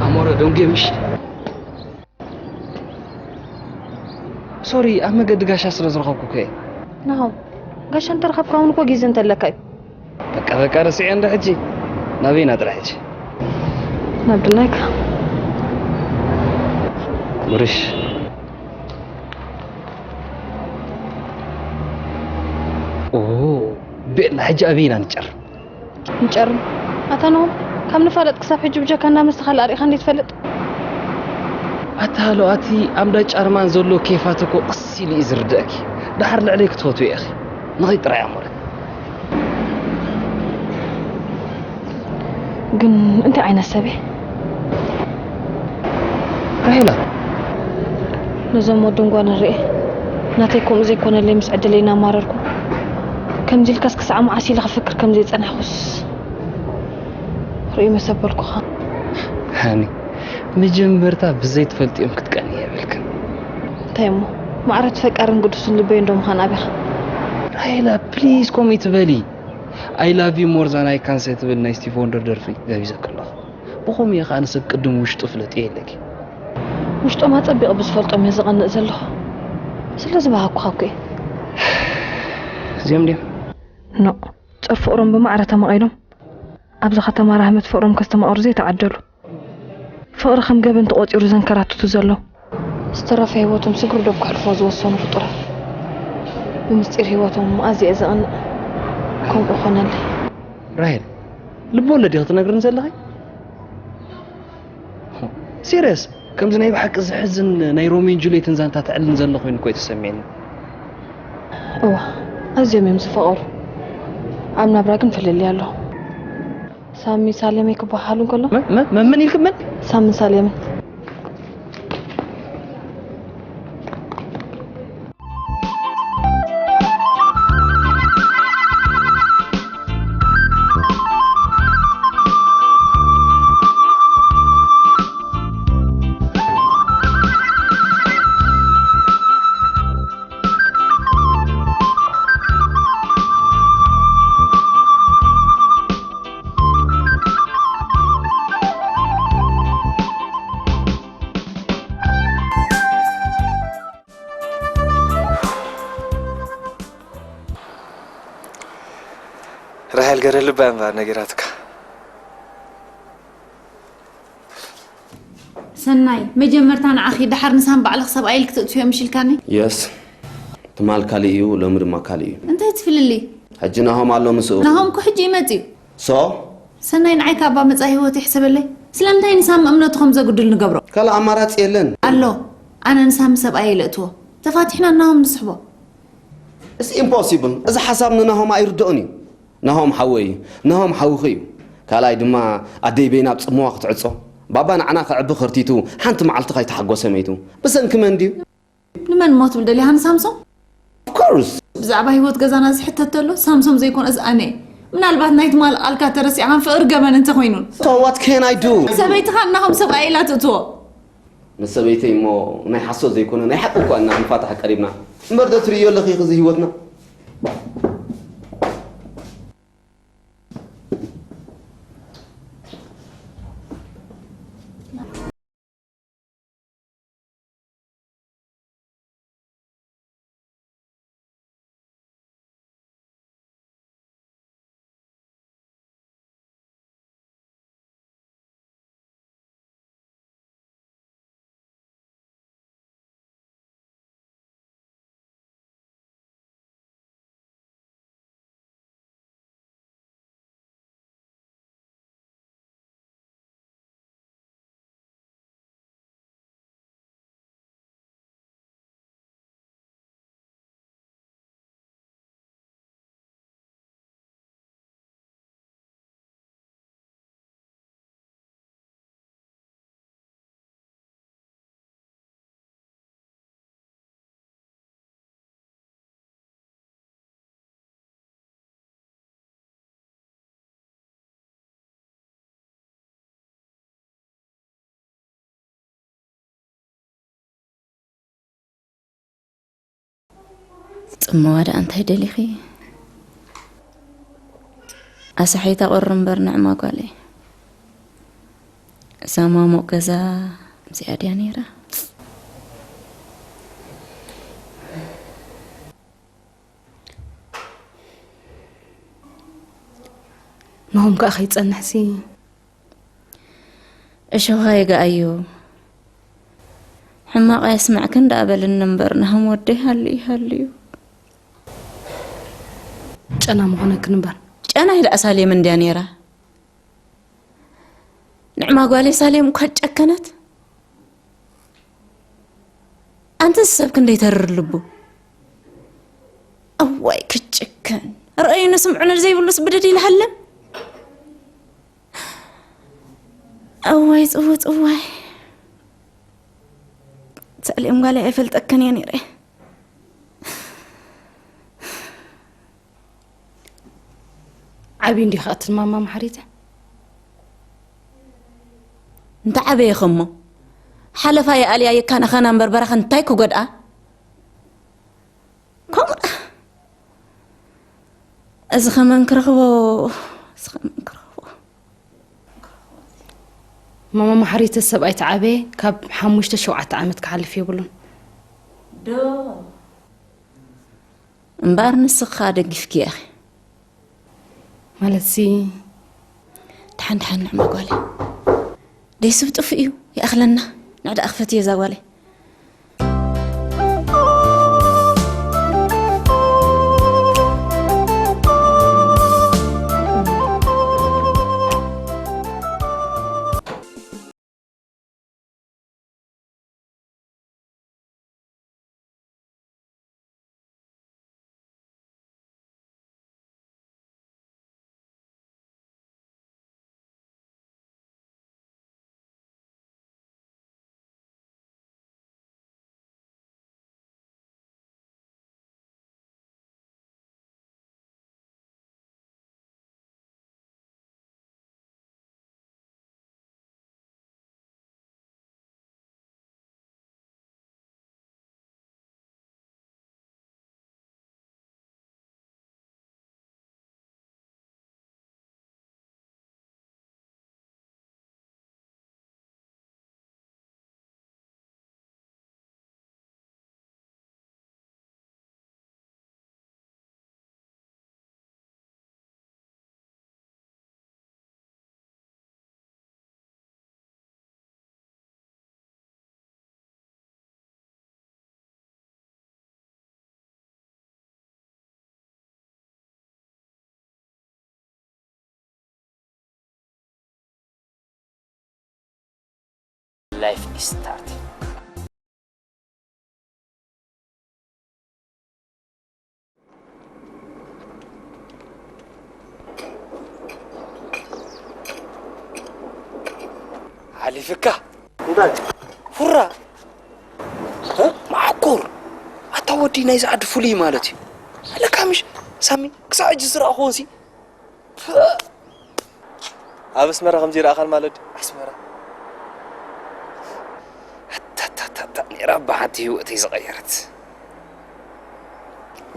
ኣሞረ ደንጉየ ምሽ። ሶሪ፣ ኣብ መገዲ ጋሻ ስለ ዝረኸብኩ እኮ እየ። ናሆም፣ ጋሻ እንተረኸብካ እውን እኮ ግዜ እንተለካ እዩ። በቃ፣ በቃ፣ ረስዐዮ እንዶ ሕጂ። ናበይና ጥራሕ ሕጂ? ናብ ድላይካ። ጉርሽ። ኦ፣ ቤላ፣ ሕጂ ኣበይ ኢና ንጨር? ንጨርም። ኣታ ናሆም፣ ካብ ንፋለጥ ክሳብ ሕጂ ብጀካ እንዳ መስተኻ ኣርኢኻ እንዴ ትፈልጥ? ኣታ ሃሎ፣ ኣቲ ኣብ እንዳ ጫርማን ዘሎ ኬፋት እኮ ቅስ ኢሉ እዩ ዝርደእኪ። ደሓር ልዕለይ ክትፈትዊ ኢኺ። ንኺድ ጥራይ ኣሞረ። ግን እንታይ ዓይነት ሰብ እየ? ራሄላ። ነዞም ወድን ጓልን ርኤ፣ ናተይ ከምኡ ዘይኮነለይ ምስ ዕድለይ እናማረርኩ፣ ከምዚ ኢልካስ ክሳዕ መዓስ ኢለ ክፍክር ከም ዘይጸናሕኩስ ርእዩ መሰበልኩኻ። ሃኒ፣ መጀመርታ ብዘይትፈልጥዮም ክትቀንየ የብልክን። እንታይ እሞ፣ ማዕረ እቲ ፈቃርን ግዱስን ልበይ እንዶ ምዃን ኣቢኻ። ራሄላ፣ ፕሊዝ ከምኡ ትበሊ። I love you more than I can say ትብል ናይ ስቲቭ ወንደር ደርፊ ጋቢዘኪ ኣለኹ። ብኸምኡ እየ ኸኣ ንሰብ ቅድም ውሽጡ ፍለጥዮ ኢለኪ። ውሽጦም ኣጸቢቐ ብዝፈልጦም እየ ዝቐንእ ዘለኹ። ስለ ዝበሃኩኻ እኮ እየ። እዚኦም ድዮም? ኖእ፣ ጾር ፍቕሮም ብማዕረ ተማቒሎም፣ ኣብዛ ከተማ ራህመት ፍቕሮም ከስተማቕሩ ዘይተዓደሉ። ፍቕሪ ከም ገበን ተቖጺሩ ዘንከራትቱ ዘለዉ። ዝተረፈ ህይወቶም ስግር ዶብ ከሕልፎ ዝወሰኑ ፍጡራት። ብምስጢር ህይወቶም ኣዝየ እየ ዘቕንእ። ከምኡ ኾነለይ። ራሄል፣ ልብ ወለድ ኢኺ ትነግርኒ ዘለኺ? ሲርየስ፣ ከምዚ ናይ ብሓቂ ዘሕዝን ናይ ሮሚዮን ጁልየትን ዛንታ ተዕልን ዘሎ ኮይኑ እኮ እዩ ተሰሚዕኒ። እዋ፣ ኣዝዮም እዮም ዝፋቐሩ። ኣብ ናብራ ግን ፍልልይ ኣሎ። ሳሚ ሳሌመይ ክበሃሉ እንከሎ መ-፣ መ-፣ መ-፣ መን ኢልክ? መን? ሳምን ሳሌምን። ራሄል ገረ ልባ እምበር ነጊራትካ። ሰናይ፣ መጀመርታ ንዓኺ፣ ደሓር ንሳም ባዕልኽ ሰብኣይ ኢልክ ትእትፍዮ ምሽ ኢልካኒ? የስ። ትማል ካልእ እዩ፣ ሎሚ ድማ ካልእ እዩ። እንታይ እቲ ፍልልይ? ሕጂ ናሆም ኣሎ ምስኡ። ናሆም እኮ ሕጂ ይመጽእ እዩ። ሶ? ሰናይ፣ ንዓይ ካብ መጻኢ ህይወት ይሕሰበለይ። ስለምንታይ ንሳም እምነቱ ከም ዘጉድል ንገብሮ? ካልእ ኣማራጺ የለን። ኣሎ። ኣነ ንሳም ሰብኣይ የለእትዎ። ተፋቲሕና ናሆም ንስሕቦ። It's impossible። እዚ ሓሳብ ንናሆም ኣይርድኦን እዩ። ናሆም ሓወይ እዩ። ናሆም ሓውኺ እዩ። ካልኣይ ድማ ኣደይ በይና ኣብ ጽምዋ ክትዕጾ። ባባ ንዓና ከዕቢ ከርቲቱ ሓንቲ መዓልቲ ካይተሓጎሰ መይቱ። ብሰንኪ መን ድዩ? ንመን እሞ ትብል ደሊኻ ንሳምሶም? Of course። ብዛዕባ ህይወት ገዛና ዝሕተት ተሎ ሳምሶም ዘይኮነስ ኣነ እየ። ምናልባት ናይ ትማል ቃልካ ተረሲዕካን ፍቕሪ ገበን እንተኾይኑን። So what can I do? ሰበይትኻ እና ከም ሰብኣይ ኢላ ትእትዎ። ንሰበይተይ እሞ ናይ ሓሶት ዘይኮነ ናይ ሓቂ እኳ እና ንፋታሕ ቀሪብና። እምበር ዶ ትርእዮ ኣለኺ እዚ ህይወትና? ጽምዋ ደኣ እንታይ ደሊኺ? ኣሳሒታ ቁሪ እምበር ንዕማ ጓለይ። እዛ ማሙቕ ገዛ እዚኣ ድያ ነይራ? ንሆም ከኣ ከይጸንሕሲ? እሾኻ ይግኣዩ። ሕማቕ ኣየስምዕክን ደኣ በልኒ እምበር፣ ናሆም ወደይ ሃልዩ ሃልዩ። ጨና ምኾነክን እምበር። ጨናይ ደኣ ሳሌም እንድያ ነይራ። ንዕማ ጓለይ ሳሌም እኳ ጨከነት። ኣንተስ ሰብ ክንደይ ተርር ልቡ። እዋይ ክጭከን። ረኣዩኒ ስምዑኒ ዘይብሉስ ብድድ ኢሉ ሃለም። እዋይ ጽውጽዋይ። ሳሌም ጓለይ ኣይፈልጠክን እየ ነይረ። ዓብዩ እንዲኻ እቲ ማማ ማሕሪተ። እንተ ዓበየ ኸሞ፣ ሓለፋ የኣልያ የካናኸና እምበር በረኸ እንታይ ክጎድኣ? ከምኡ ደኣ። እዚ ኸመን ክረኽቦ፣ እዚ ኸመን ክረኽቦ። ማማ ማሕሪተ ሰብኣይ ተዓበየ ካብ ሓሙሽተ ሸውዓተ ዓመት ክሓልፍ የብሉን። ዶ። እምበኣር ንስኺ ኸኣ ደጊፍክያ ኢኺ። ማለትሲ? ደሓን ደሓን ንዕማ ጓለይ። ደይ ስብ ጥፉእ እዩ፣ ይኣኽለና። ንዕ ደኣ ክፈትዮ እዛ ጓለይ። Life is starting. ሓሊፍካ እንታይ? ሁራ። እ? መዓኮር። ኣታ ወዲ ናይዚ ዓዲ ፍሉይ ማለት እዩ። ሓደ ሳሚ፣ ሳሚ፣ ክሳብ ሕጂ ዝረኣኹዎን ሲ ኣብ ኣስመራ ከምዚ ይረኣኻን ማለት ድዩ? ኣስመራ። ኣታታታታ፣ ነይራ ብሓንቲ ህይወተይ ዝቐየረት።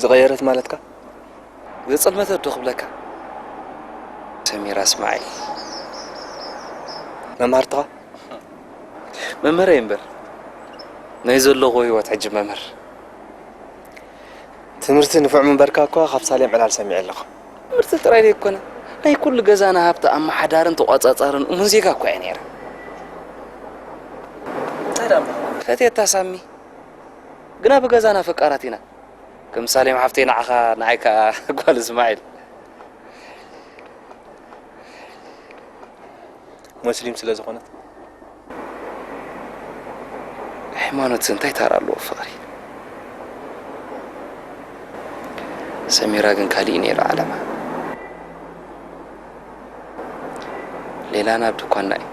ዝቐየረት ማለትካ? ዘጸልመተት ዶ ክብለካ? ሰሚራ እስማዒል። መምሃርትኻ? መምህረይ እምበር። ናይ ዘለኹዎ ህይወት ሕጂ መምህር። ትምህርቲ ንፉዕ ምንበርካ እኳ ካብ ሳሌም ዕላል ሰሚዐ ኣለኹ። ትምህርቲ ጥራይ ዘይኮነ፣ ናይ ኩሉ ገዛና ሃብቲ ኣመሓዳርን ተቋጻጻርን እሙን ዜጋ እኳ እየ ነይረ። እንታይ ደኣ እሞ? ፈትየታ ሳሚ። ግና ብገዛና ፈቃራት ኢና። ከም ሳሌም ሓፍተይ ንዓኻ፣ ንዓይ ከኣ ጓል እስማዒል። ሙስሊም ስለ ዝኾነት። ሃይማኖት እንታይ ታራ ኣለዎ ፍቕሪ? ሰሚራ ግን ካሊእ ነይሩ ዓላማ። ሌላ ናብ ድኳና እዩ።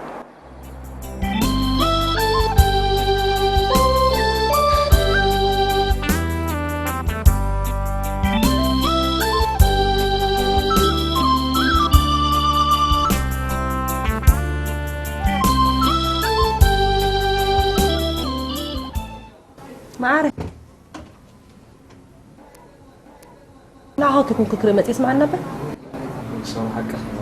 መዓረ ንዓኻ ክትንኩ ክርኢ መጽእ ስምዓና እምበር። ሰው ሓቂ ኸይዋ።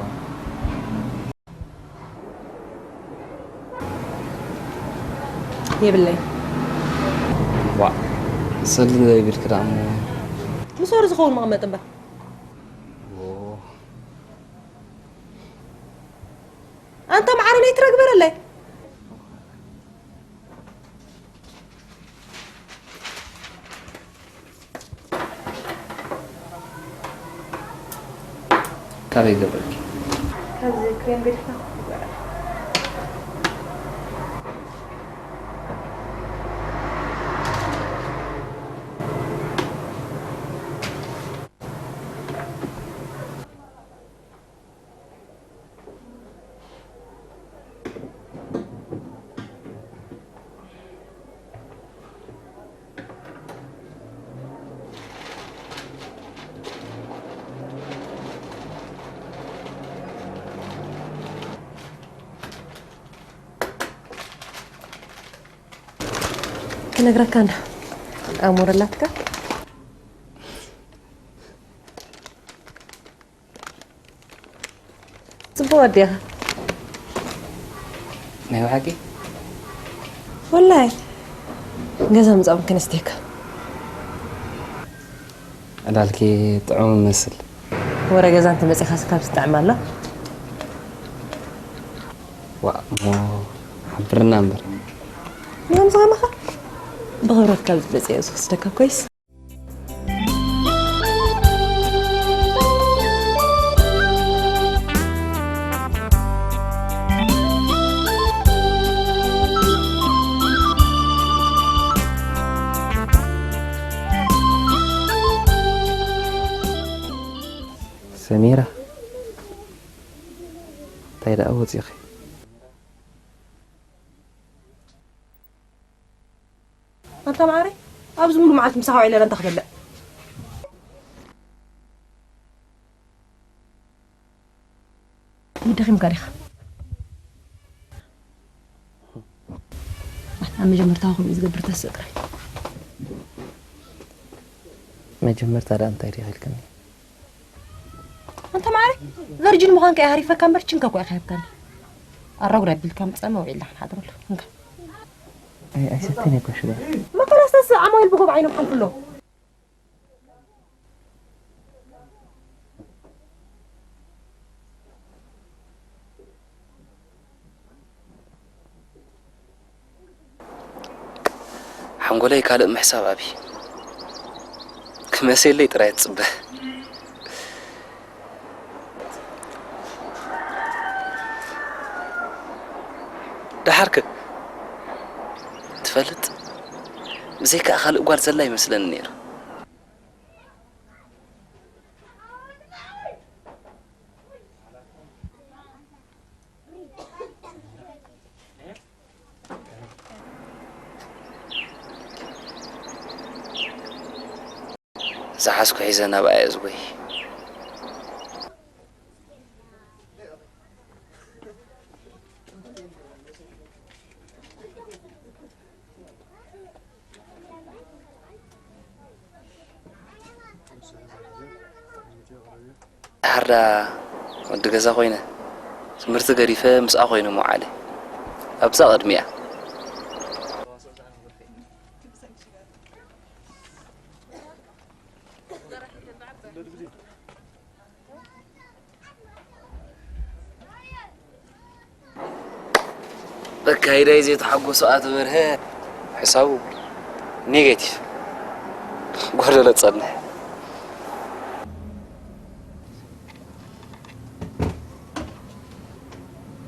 የብለይ። ዋ፣ ሰሊ ዘይብልክ ደኣ እሞ። ምስ ወር ዝኸውን መቐመጥ እምበር። ዎ። ኣንታ መዓረ ነይ ትረግበረለይ። ካበይ ገብረልኪ? ካብዚ ክሬም ገዲፍና ይበላል። ክነግረካ እንዳ ኣሞረላትካ። ጽቡቕ ኣዴኻ። ናይ ብሓቂ? ወላይ፣ ገዛ ምጻእኩም ከነስተየካ። ዕላልኪ ጥዑም ይመስል። ወረ ገዛ እንተመጺኻስ ካብ ዝጥዕም ኣሎ። ዋእ፣ እሞ ሓብርና እምበር። ንኸም ዝኸማኻ ብኽብረት ካብ ዝመጽእ እየ ዝወስደካ ኮይስ። ሰሚራ፣ እንታይ ደኣ ወጺኺ? ኣንታ መዓረይ፣ ኣብዚ ሙሉ መዓልቲ ምሳኻ ውዒለ እንታይ ክበልዕ? ደኺምካ ዲኻ? ኣብ መጀመርታ ከምኡ ዝገብር ተስእ ጥራይ። መጀመርታ ደኣ እንታይ ዲኺ ኢልክኒ? ኣንታ መዓረይ፣ ቨርጂን ምዃንካ እየ ሃሪፈካ እምበር ችንካ እኮ ኢኻ ሂብካኒ። ኣራጉድ ኣቢልካ ምጻና ውዒልና ክንሓድረሉ። እንካ። ኣይ፣ ኣይሰተን እኮ ሽጋር። መከላስተስ ዓማዊል ብጎብ ዓይኖም ሓልፉ ኣለዉ። ሓንጎለይ ካልእ ምሕሳብ ኣብይ ክመሴለይ ጥራይ ትጽበ። ደሓርከ ትፈልጥ፣ ብዘይካ ካልእ ጓል ዘላ ይመስለኒ ነይሩ። ዝሓዝኩ ሒዘ ናብኣ እየ ዝጎይ። ድሓር ደኣ ወዲ ገዛ ኮይነ፣ ትምህርቲ ገዲፈ ምስኣ ኮይነ ምውዓለይ። ኣብዛ ቅድሚኣ። በካይዳይ ዘይተሓጎሱ ኣቶ በርሀ፣ ሕሳቡ ኔጌቲቭ፣ ጎደሎ ጸንሕ።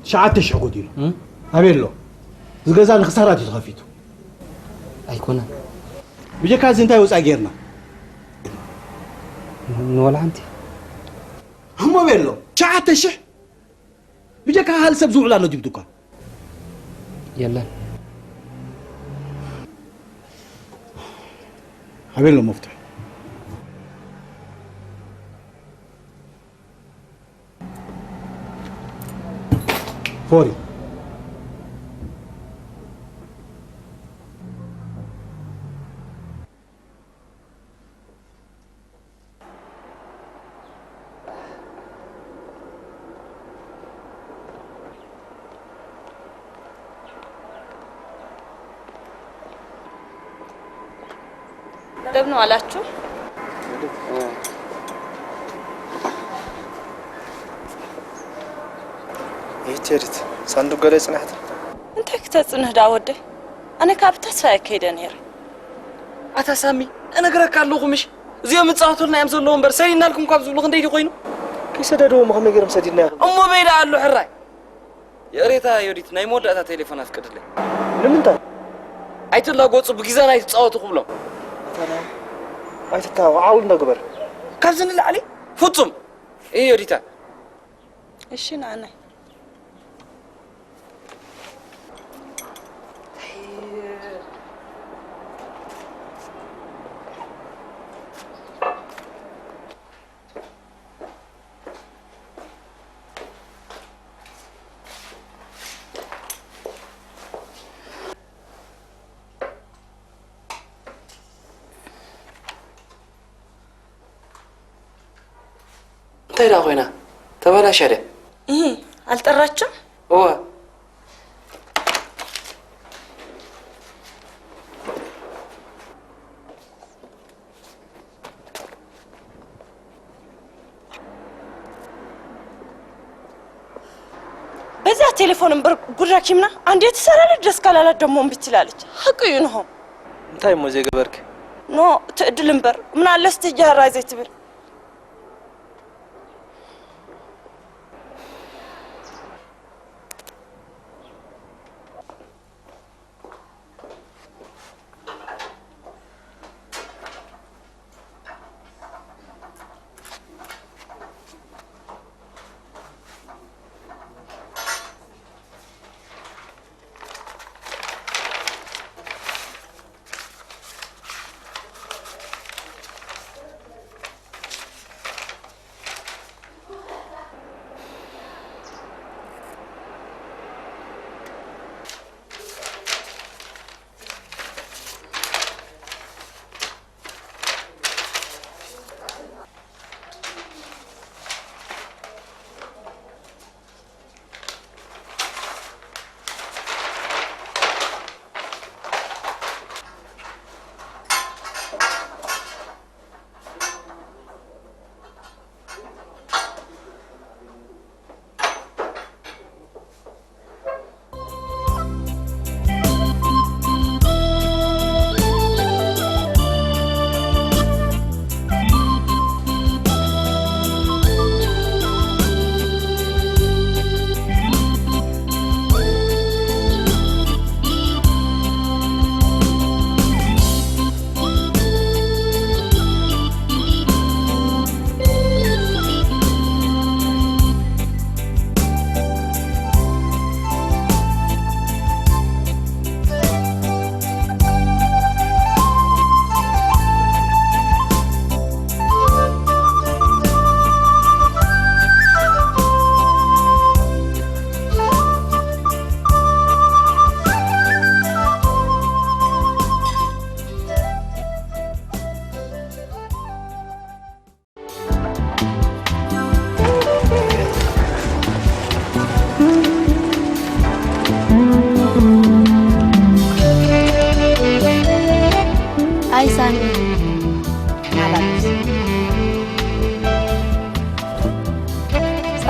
ትሽዓተ ሽሕ ጎዲሉ። እም? ኣበይ ኣሎ? እዚ ገዛ ንክሳራ ድዩ ተኸፊቱ? ኣይኮነን። ብጀካ እዚ እንታይ ወጻኢ ጌርና? ን-፣ ንወላ ሓንቲ። እሞ ኣበይ ኣሎ? ትሽዓተ ሽሕ? ብጀካ ካልእ ሰብ ዝውዕል ኣሎ ድዩ ዱካ? የለን። ኣበይ ኣሎ መፍትሑ? ፎሪ። እንደምን ዋላችሁ? ይቸሪት ሳንዱቅ ገለ ጽናሕቲ። እንታይ ክተጽንህ ዳ ወደይ? ኣነ ካብ ተስፋ ከይደ ነይረ። ኣታ ሳሚ፣ እነግረካ ኣለኹ ምሽ? እዚኦም ይጻወቱልና እዮም ዘለዉ እምበር፣ ሰዲድናልኩም ካብ ዝብሉ ክንደይ ድዩ ኮይኑ? ከይሰደድዎም ከመይ ገይሮም ሰዲድና ይኽእሉ? እሞ በይዳ ኣሎ ሕራይ። ይቕሬታ ዮዲት፣ ናይ መወዳእታ ቴሌፎን ኣፍቅድለይ። ንምንታይ? ኣይትላጎጹ፣ ብጊዛና ኣይትጻወቱ ክብሎም። ኣታ ናይ፣ ኣይትታወ፣ ዓውል እንዶ ግበር። ካብዚ ንላዕሊ? ፍጹም። እይ ዮዲታ። እሺ፣ ንኣናይ። እንታይ ደኣ ኮይና? ተበላሻ ድያ? እህ፣ ኣልጠራችም? እወ። በዛ ቴሌፎን እምበር ጉድ ረኪብና። አንዴ ትሰራለች፣ ደስ ካላላት ደግሞ እምቢ ትላለች። ሐቁ እዩ ንሆ። እንታይ እሞ ዘይገበርክ? ኖ፣ ትዕድል እምበር። ምን ኣለስ ትጃራ ዘይትብል።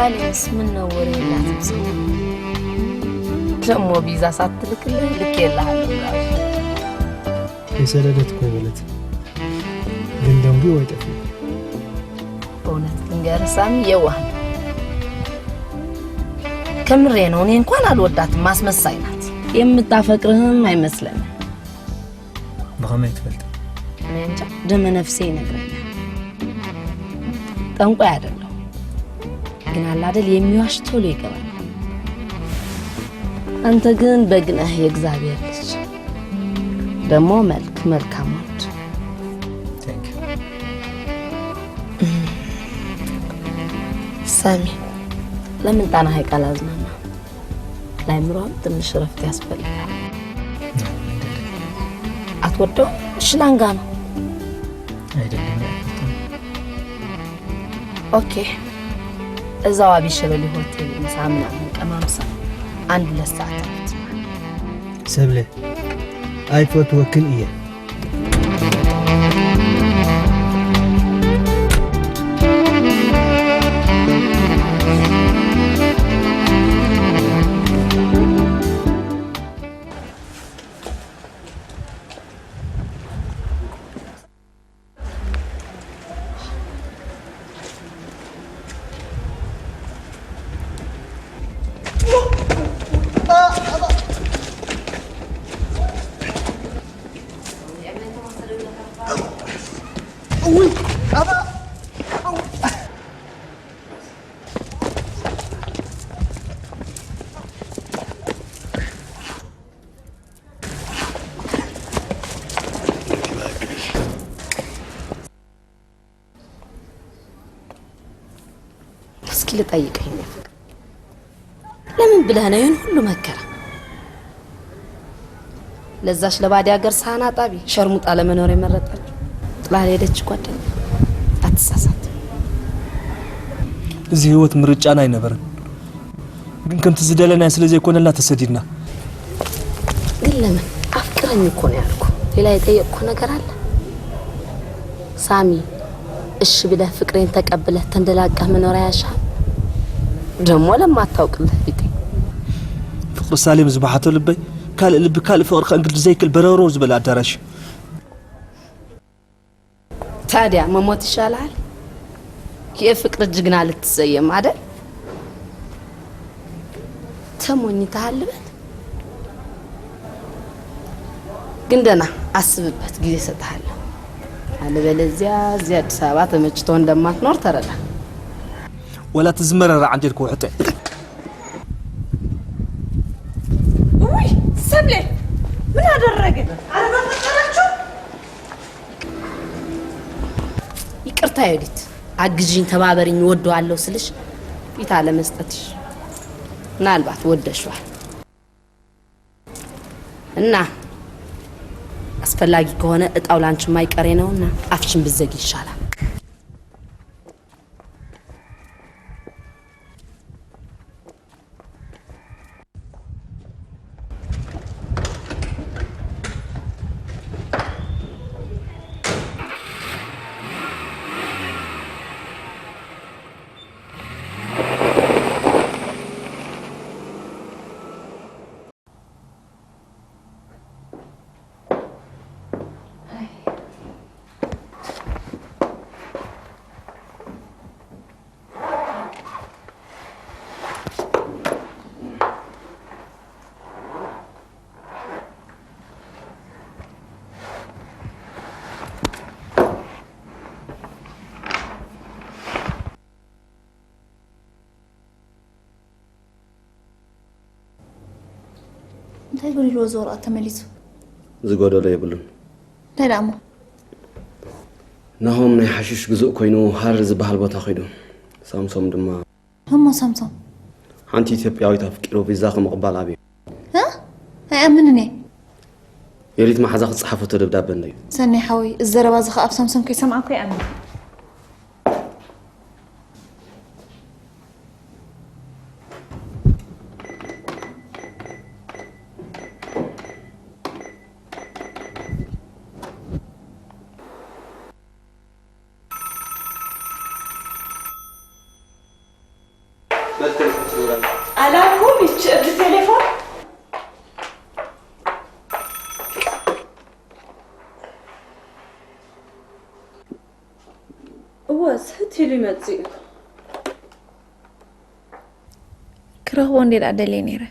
ኣሌክስ፣ ምን ነው ወሬ የላትም ስሙ? ደሞ ቪዛ ሳትልክልኝ ልክ የለሃለሁ ብላለች። የሰደደት እኮ ይበለት ግን ደንጉ ወይ ጠፊ በእውነት ልንገርህ ሳሚ፣ የዋህ ነው። ከምሬ ነው። እኔ እንኳን አልወዳትም፣ ማስመሳይ ናት። የምታፈቅርህም አይመስለንም። ብኸመይ ትፈልጥ? እኔ እንጃ፣ ደመ ነፍሴ ይነግረኛል። ጠንቋይ አይደለሁ ግን አለ አይደል የሚዋሽ ቶሎ ይገባል። አንተ ግን በግነህ የእግዚአብሔር ልጅ፣ ደግሞ መልክ መልካም ወንድ። Thank you። ሳሚ፣ ለምን ጣና ሐይቅ አላዝናና? ለአእምሮም ትንሽ እረፍት ያስፈልጋል። አትወደው? እሺ፣ ላንጋ ነው። አይደለም ያልኩት። ኦኬ፣ እዛው አቢ ሸበሌ ሆቴል ምሳ ምናምን ቀማምሳ አንድ ሁለት ሰዓት አለች። ሰብለ ኣይፈትወክን እየ። እስኪ ልጠይቅህ የኔ ፍቅር፣ ለምን ብለህ ነው ይህን ሁሉ መከራ? ለዛች ለባዲ ሀገር ሳህን አጣቢ ሸርሙጣ ለመኖር የመረጠችው ጥላ ሄደች ጓደኛ። አትሳሳት። እዚ ህይወት ምርጫና ኣይነበረን፣ ግን ከምቲ ዝደለናዮ ስለ ዘይኮነልና ተሰዲድና። ግን ለምን አፍቅረኝ እኮ ነው ያልኩ። ሌላ የጠየቅኩ ነገር አለ? ሳሚ፣ እሺ ብለህ ፍቅሬን ተቀብለህ ተንደላቀህ መኖር አያሻህም? ደሞ ለማታውቅልህ ቢጤ። ፍቅሪ ሳሌም ዝበሓቶ ልበይ ካልእ ልቢ ካልእ ፍቅሪ ከእንግድ ዘይክል በረሮ ዝበለ ኣዳራሽ። ታዲያ መሞት ይሻልሃል? የፍቅር ጅግና ልትሰየም አይደል? ተሞኝተሃል ልበል? ግን ደና አስብበት፣ ጊዜ እሰጥሃለሁ። አለበለዚያ እዚህ አዲስ አበባ ተመችቶ እንደማትኖር ተረዳ። ወላ ትዝመረራ ዓንጀል ክውሕጠ። ውይ ሰብለ ምን አደረገ? ኧረ በፈጠራችሁ። ይቅርታ ዮዲት፣ አግዥኝ፣ ተባበርኝ፣ እወደዋለሁ ስልሽ ፊት አለመስጠትሽ። ምናልባት ወደሽዋል እና አስፈላጊ ከሆነ እጣው ላንቺ የማይቀሬ ነውና አፍሽን ብዘጊ ይሻላል። እንታይ ጎዲልዎ እዚ ወረቐት ተመሊሱ? ዝጎደሎ የብሉን። እንታይ ደኣ እሞ? ናሆም ናይ ሓሽሽ ግዙእ ኮይኑ ሃረር ዝበሃል ቦታ ኸይዱ። ሳምሶም ድማ እሞ ሳምሶም? ሓንቲ ኢትዮጵያዊት ኣፍቂሩ ቪዛ ከምቕባል ኣብዩ። እ? ኣይኣምንን እየ። ዮዲት መሓዛ ክፀሓፈቶ ደብዳበ እንድዩ። ሰኒ ሓወይ፣ እዚ ዘረባ እዚ ኸኣ ኣብ ሳምሶም ከይሰማዕኩ ይኣምን። ይመጽእ እዩ። ክረኽቦ እንዴ ደኣ ደልየ ነይረ።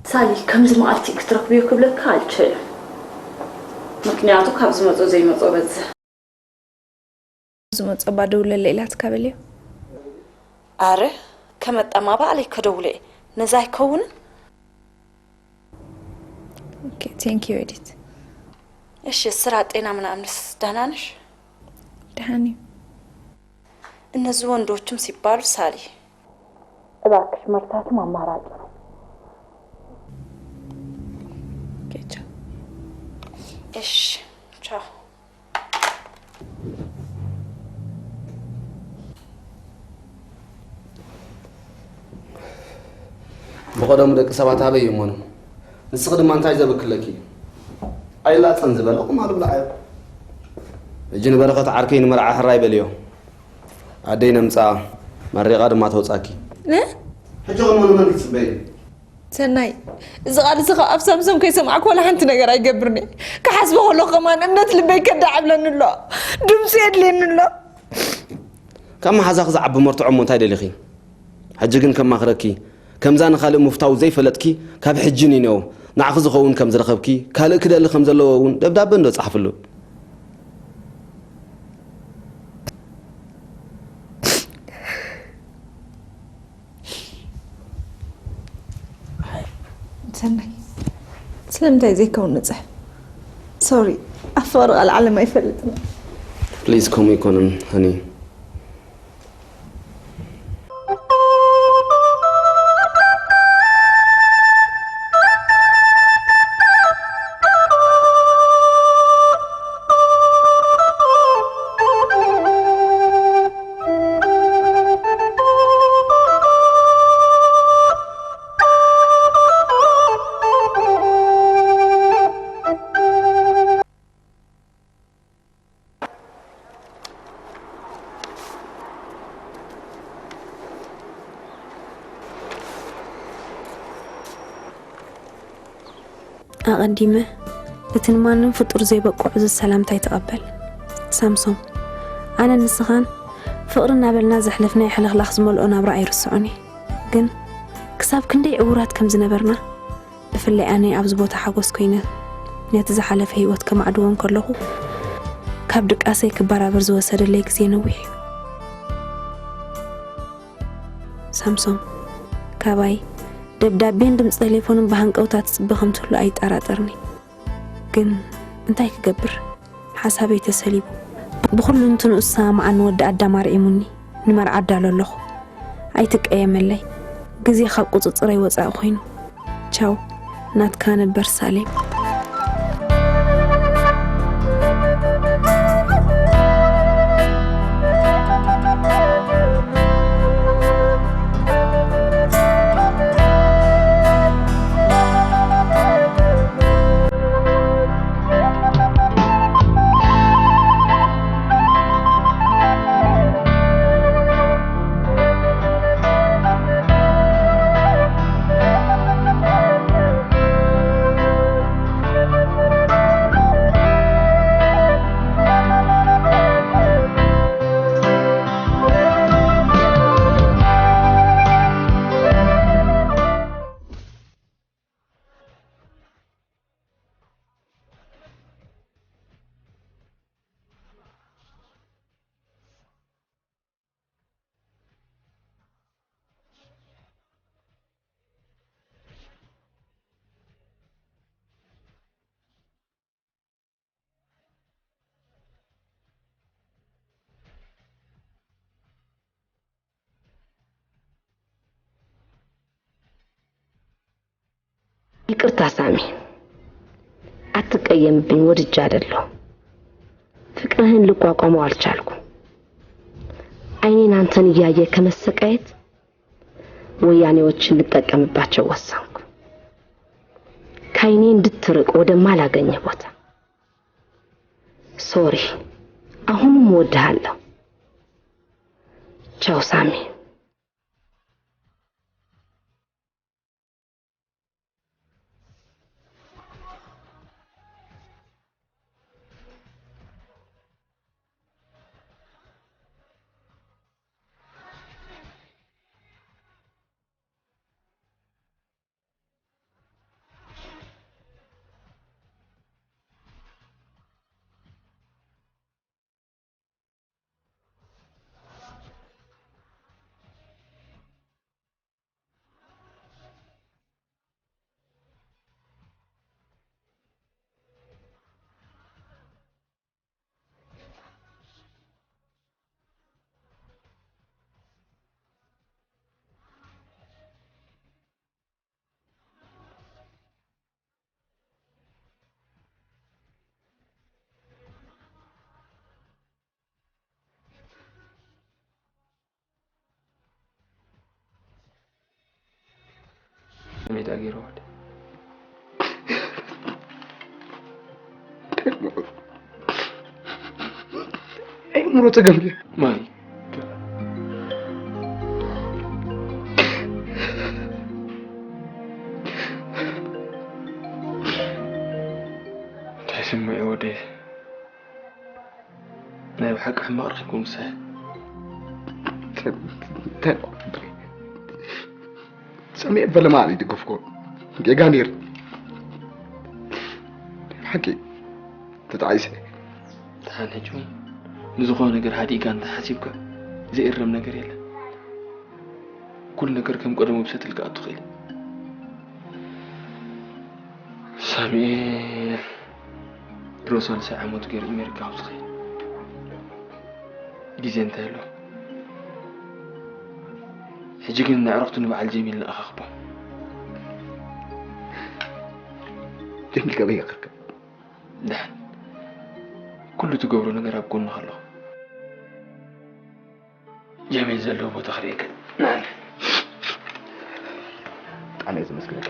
ሳሊ፣ ከምዚ መዓልቲ ክትረኽብዮ ክብለካ ኣልችልን። ምክንያቱ ካብ ዝመጾ ዘይመጾ በዝሕ። ዝመጾ ባ ደውለለ ኢላትካ በልዮ። ኣረ፣ ከመጣማ ባዕለይ ከደውሎ እየ። ነዛ ኣይከውንን? Okay, thank you, ኤዲት። እሺ፣ ስራ፣ ጤና ምናምንስ ደህና ነሽ? ደህና ነኝ። እነዚህ ወንዶችም ሲባሉ ሳሊ፣ እባክሽ መርሳትም አማራጭ ነው። Okay, ቻው። እሺ፣ ቻው። ብቐደሙ ደቂ ሰባት ኣበይ እሞኖም? ንስኺ ድማ እንታይ ዘብክለኪ እዩ? ኣይላጸን ዝበለ ቁማል ብልዓዮ። ሕጂ ንበረኸት ዓርከይ ንመርዓ ሕራይ በልዮ። ኣደይ ነምጻ መሪቓ ድማ ተውጻኪ። ሕጂ ኸ መን መን ይጽበይ? ሰናይ፣ እዚ ቃል እዚ ካብ ሳምሶም ከይሰማዕኩ ዋላ ሓንቲ ነገር ኣይገብርኒ። ክሓስቦ ከለኹ ከማን እምነት ልበይ ከዳዕብለኒ ኣሎ። ድምፂ የድልየኒ ኣሎ። ካብ መሓዛኺ ዝዓቢ መርትዖ እሞ እንታይ ደሊኺ? ሕጂ ግን ከማኽረኪ፣ ከምዛ ንኻልእ ምፍታው ዘይፈለጥኪ፣ ካብ ሕጂ ንኔው ንዓኺ ዝኸውን ከም ዝረኸብኪ፣ ካልእ ክደሊ ከም ዘለዎ እውን ደብዳበ እንዶ ጸሓፍሉ። ሰናይ፣ ስለምንታይ ዘይከውን ንጽሕፍ? ሶሪ፣ ኣብ ፍቕሪ ቃል ዓለም ኣይፈልጥን። ፕሊዝ ከምኡ ኣይኮነን ሃኒ። ኣቐዲመ እቲ ንማንም ፍጡር ዘይበቅዖ እዚ ሰላምታይ ተቐበል። ሳምሶም፣ ኣነን ንስኻን ፍቕሪ እናበልና ዘሕለፍናዮ ሕልኽላኽ ዝመልኦ ናብራ ኣይርስዖን እየ። ግን ክሳብ ክንደይ ዕዉራት ከም ዝነበርና፣ ብፍላይ ኣነ ኣብዚ ቦታ ሓጎስ ኮይነ ነቲ ዝሓለፈ ህይወት ከማዕድዎ እንከለኹ፣ ካብ ድቃሰይ ክበራበር ዝወሰደለይ ግዜ ነዊሕ እዩ። ሳምሶም፣ ካባይ ደብዳቤን ድምፂ ቴሌፎንን ብሃንቀውታ ትፅበ ከም ትህሉ ኣይጠራጠርኒ። ግን እንታይ ክገብር? ሓሳበይ ተሰሊቡ። ብኹሉ እንትንኡ ዝሰማማዓኒ ወዲ ኣዳም ኣርዒሙኒ። ንመርዓ ኣዳሎ ኣለኹ። ኣይትቀየመለይ። ግዜ ካብ ቁፅፅረይ ወፃኢ ኮይኑ። ቻው። ናትካ ነበር ሳሌም። ይቅርታ ሳሚ፣ ኣትቀየምብኝ፣ ወድጄ አይደለሁም። ፍቅርህን ልቋቋመው አልቻልኩም። አይኔን አንተን እያየ ከመሰቃየት ወያኔዎችን ልጠቀምባቸው ወሰንኩ። ከአይኔ እንድትርቅ ወደማላገኘ ቦታ። ሶሪ፣ አሁንም እወድሃለሁ። ቻው ሳሚ። ሜዳ ገይሩ ወዲ ኣይምሮ ተገምየ ማይ እንታይ ስምዒ ወደይ ናይ ብሓቂ ሕማቕ ረኺብኩም ምሳይ ሰሚዕ ፈለማ ይድግፍኮ ጌጋ ነይር ሓቂ ተጣዒሰ ተሓን ሕጂ እውን ንዝኾነ ነገር ሓዲጋ እንተ ሓሲብካ ዘይእረም ነገር የለን ኩሉ ነገር ከም ቀደሙ ብሰትል ክኣቱ ኽእል ሳሙኤል ድሮ ሳልሳይ ዓመቱ ገይሩ ኣሜሪካ ክብዚ ኸይድ ግዜ እንታይ ኣሎ ሕጂ ግን ንዕረፍቱ ንበዓል ጀሚል ንኣኻኽቦ ጀሚል ከበይ ይኽርከብ ድሓን ኩሉ ትገብሮ ነገር ኣብ ጎንኻ ኣለኹ ጀሚል ዘለዎ ቦታ ክርእየካ ንዓለ ብጣዕሚ እየ ዘመስግነካ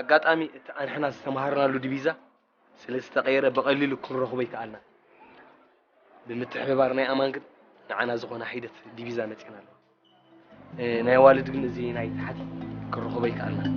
ኣጋጣሚ እቲ ኣንሕና ዝተምሃርናሉ ዲቪዛ ስለ ዝተቐየረ ብቐሊሉ ክንረኽቦ ኣይከኣልናን። ብምትሕብባር ናይ ኣማን ግን ንዓና ዝኾነ ሒደት ዲቪዛ መጺእና ኣሎ። ናይ ኣዋልድ ግን እዚ ናይ ታሕቲ ክንረኽቦ ኣይከኣልናን።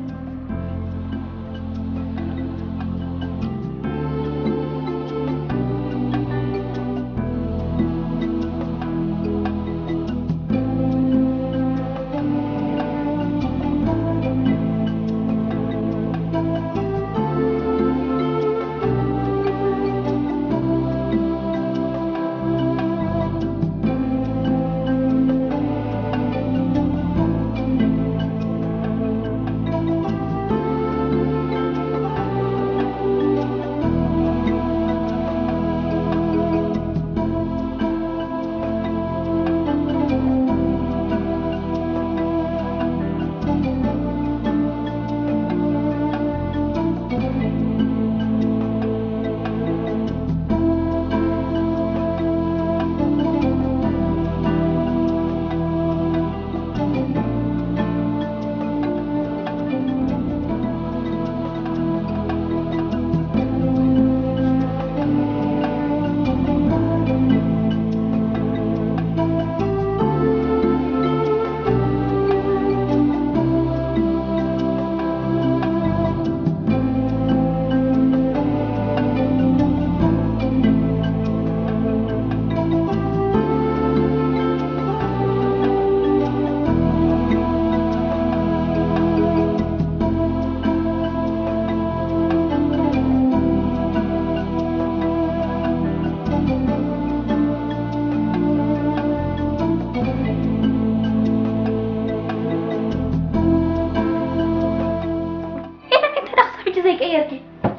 ዘይቀየርኪ።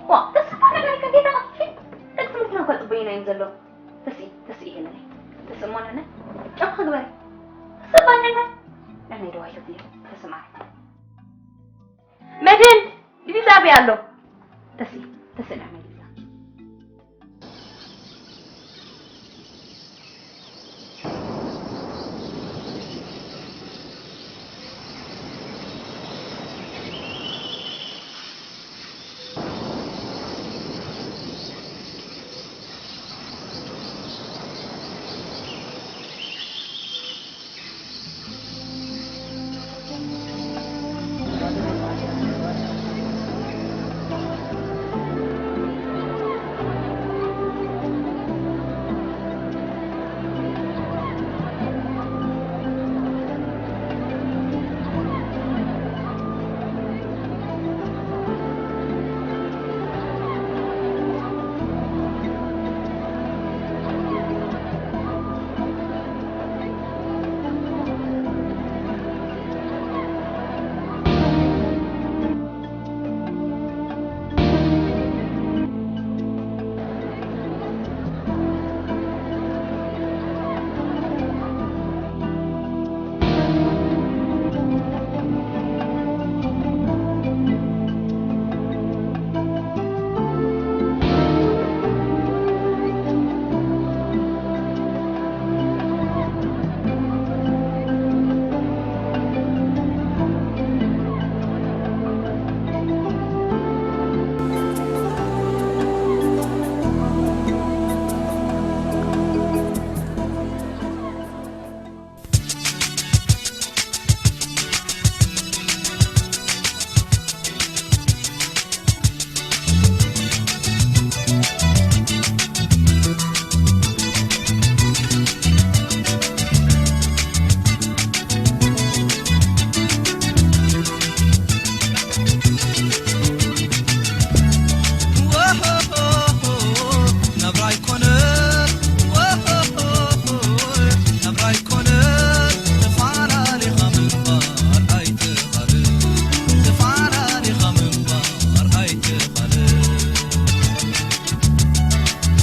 ዋ፣ ተስፋ ናይ ከጌታ። ደቂ ትምህርትና እኮ ጽበዩና እዮም ዘለዉ። ተስኢ፣ ተስኢ ሄለነይ። ተስኢ እሞ ነነ። ጨው ክግበሪ። ተስኢ እሞ ነነ። ነነ ደዋይ ተስኢ። ተስኢ ማለት። መድህን፣ ዲቪዛ ኣበይ ኣሎ? ተስኢ፣ ተስኢ ናይ መን ዲቪዛ?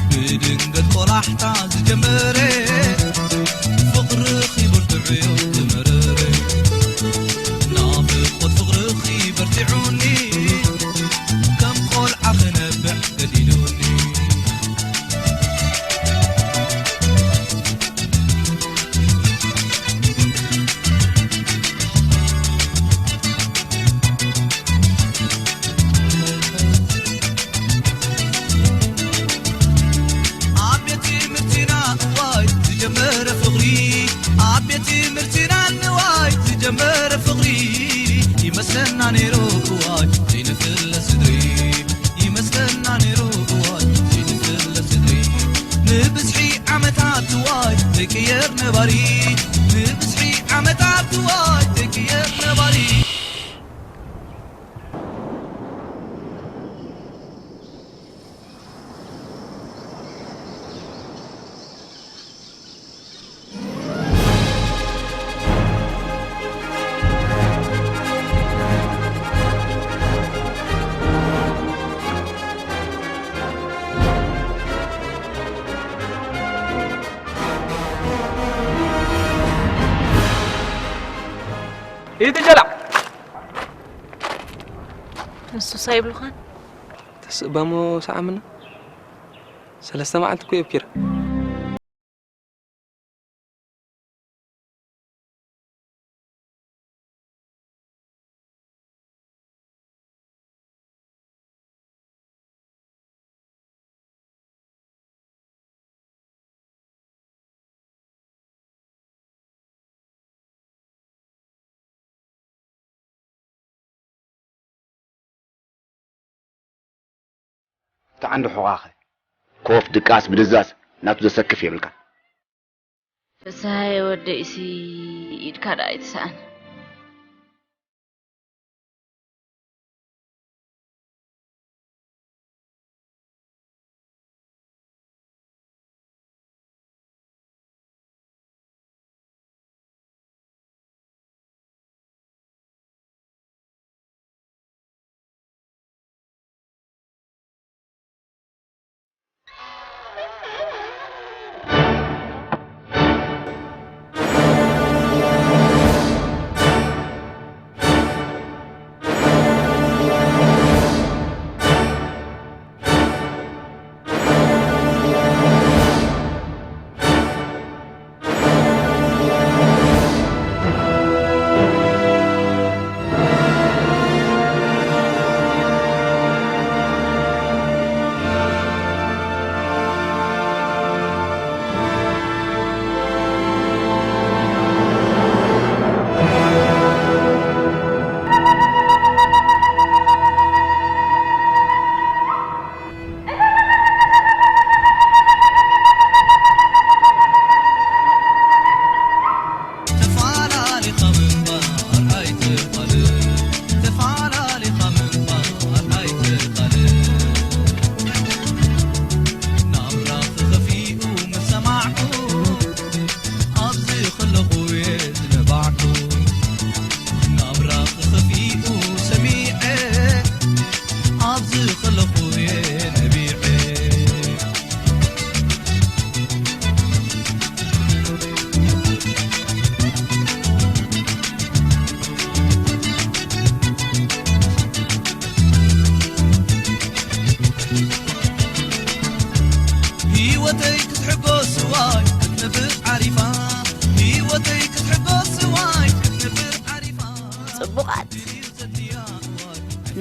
ብድንገት ቆላሕታ ዝጀመረ ፍቕርኺ ብርቱዕ እዩ ዝመረረ። ናፍቖት ፍቕርኺ በርቲዑኒ፣ ከም ቆልዓ ክነብዕ ገዲዱኒ። ኣብ ቤት ትምህርትና እዋይ ዝጀመረ ፍቕሪ፣ ኣብ ቤት ትምህርትና እዋይ ዝጀመረ ፍቕሪ፣ ይመስለና ነይሩ እዋይ ዘይንፍለ ስድሪ፣ ይመስለና ነይሩ እዋይ ዘይንፍለ ስድሪ። ንብዝሒ ዓመታት እዋይ ዘይቅየር ነባሪ፣ ንብዝሒ ዓመታት እዋይ ዘይቅየር ነባሪ። ኢቲ ጀላዕ። ንሱስ ኣይብሉኻን? ተስእባሞ ሰዓምና። ሰለስተ መዓልቲ እኮ የብኪረ። ተዓንዲ ሑቓኸ ኮፍ ድቃስ ምድዛዝ ናቱ ዘሰክፍ የብልካ። ፍስሃየ ወደይሲ ኢድካ ደኣ ኣይትስኣን።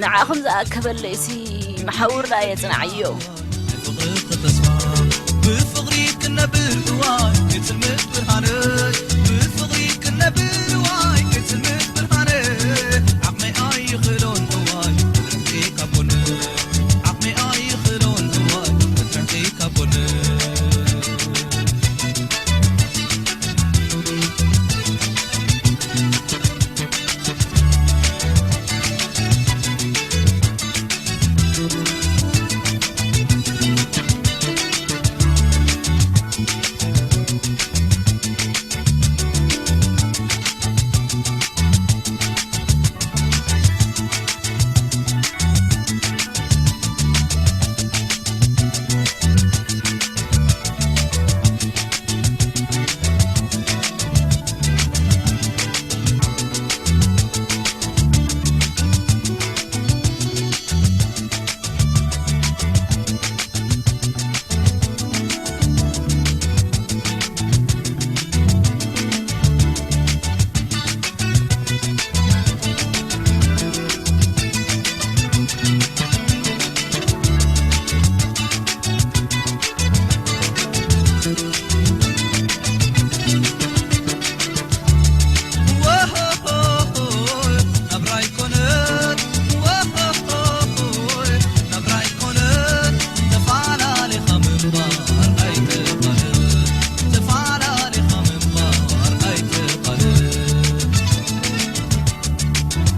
ንዓኹም ዝኣከበለይሲ መሓውርና የጽናዕዮ። ፍቕሪ ተስፋ ብፍቕሪ ክነብር እዋይ፣ የጽልምት ብርሃነይ ብፍቕሪ ክነብር እዋይ፣ የጽልምት ብርሃነይ ዓቕመይ ኣይኽእሎን እዋይ፣ ክትርሕቂ ካብ ጎነይ ዓቕመይ ኣይኽእሎን እዋይ፣ ክትርሕቂ ካብ ጎነይ።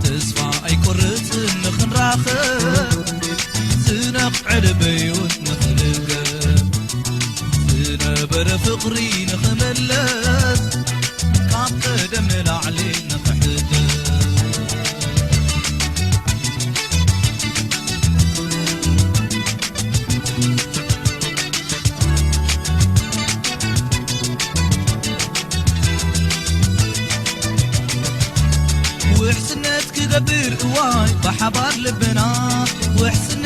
ተስፋ ኣይቆርጽን ንኽንራኸብ፣ ዝነኽዐ ልበይ እውን ንኽልገብ፣ ዝነበረ ፍቕሪ ንኽምለስ፣ ካብ ቀደም ንላዕሊ ንኽሕደስ። ውሕስነት ክገብር እዋይ ብሓባር ልብና፣ ውሕስነት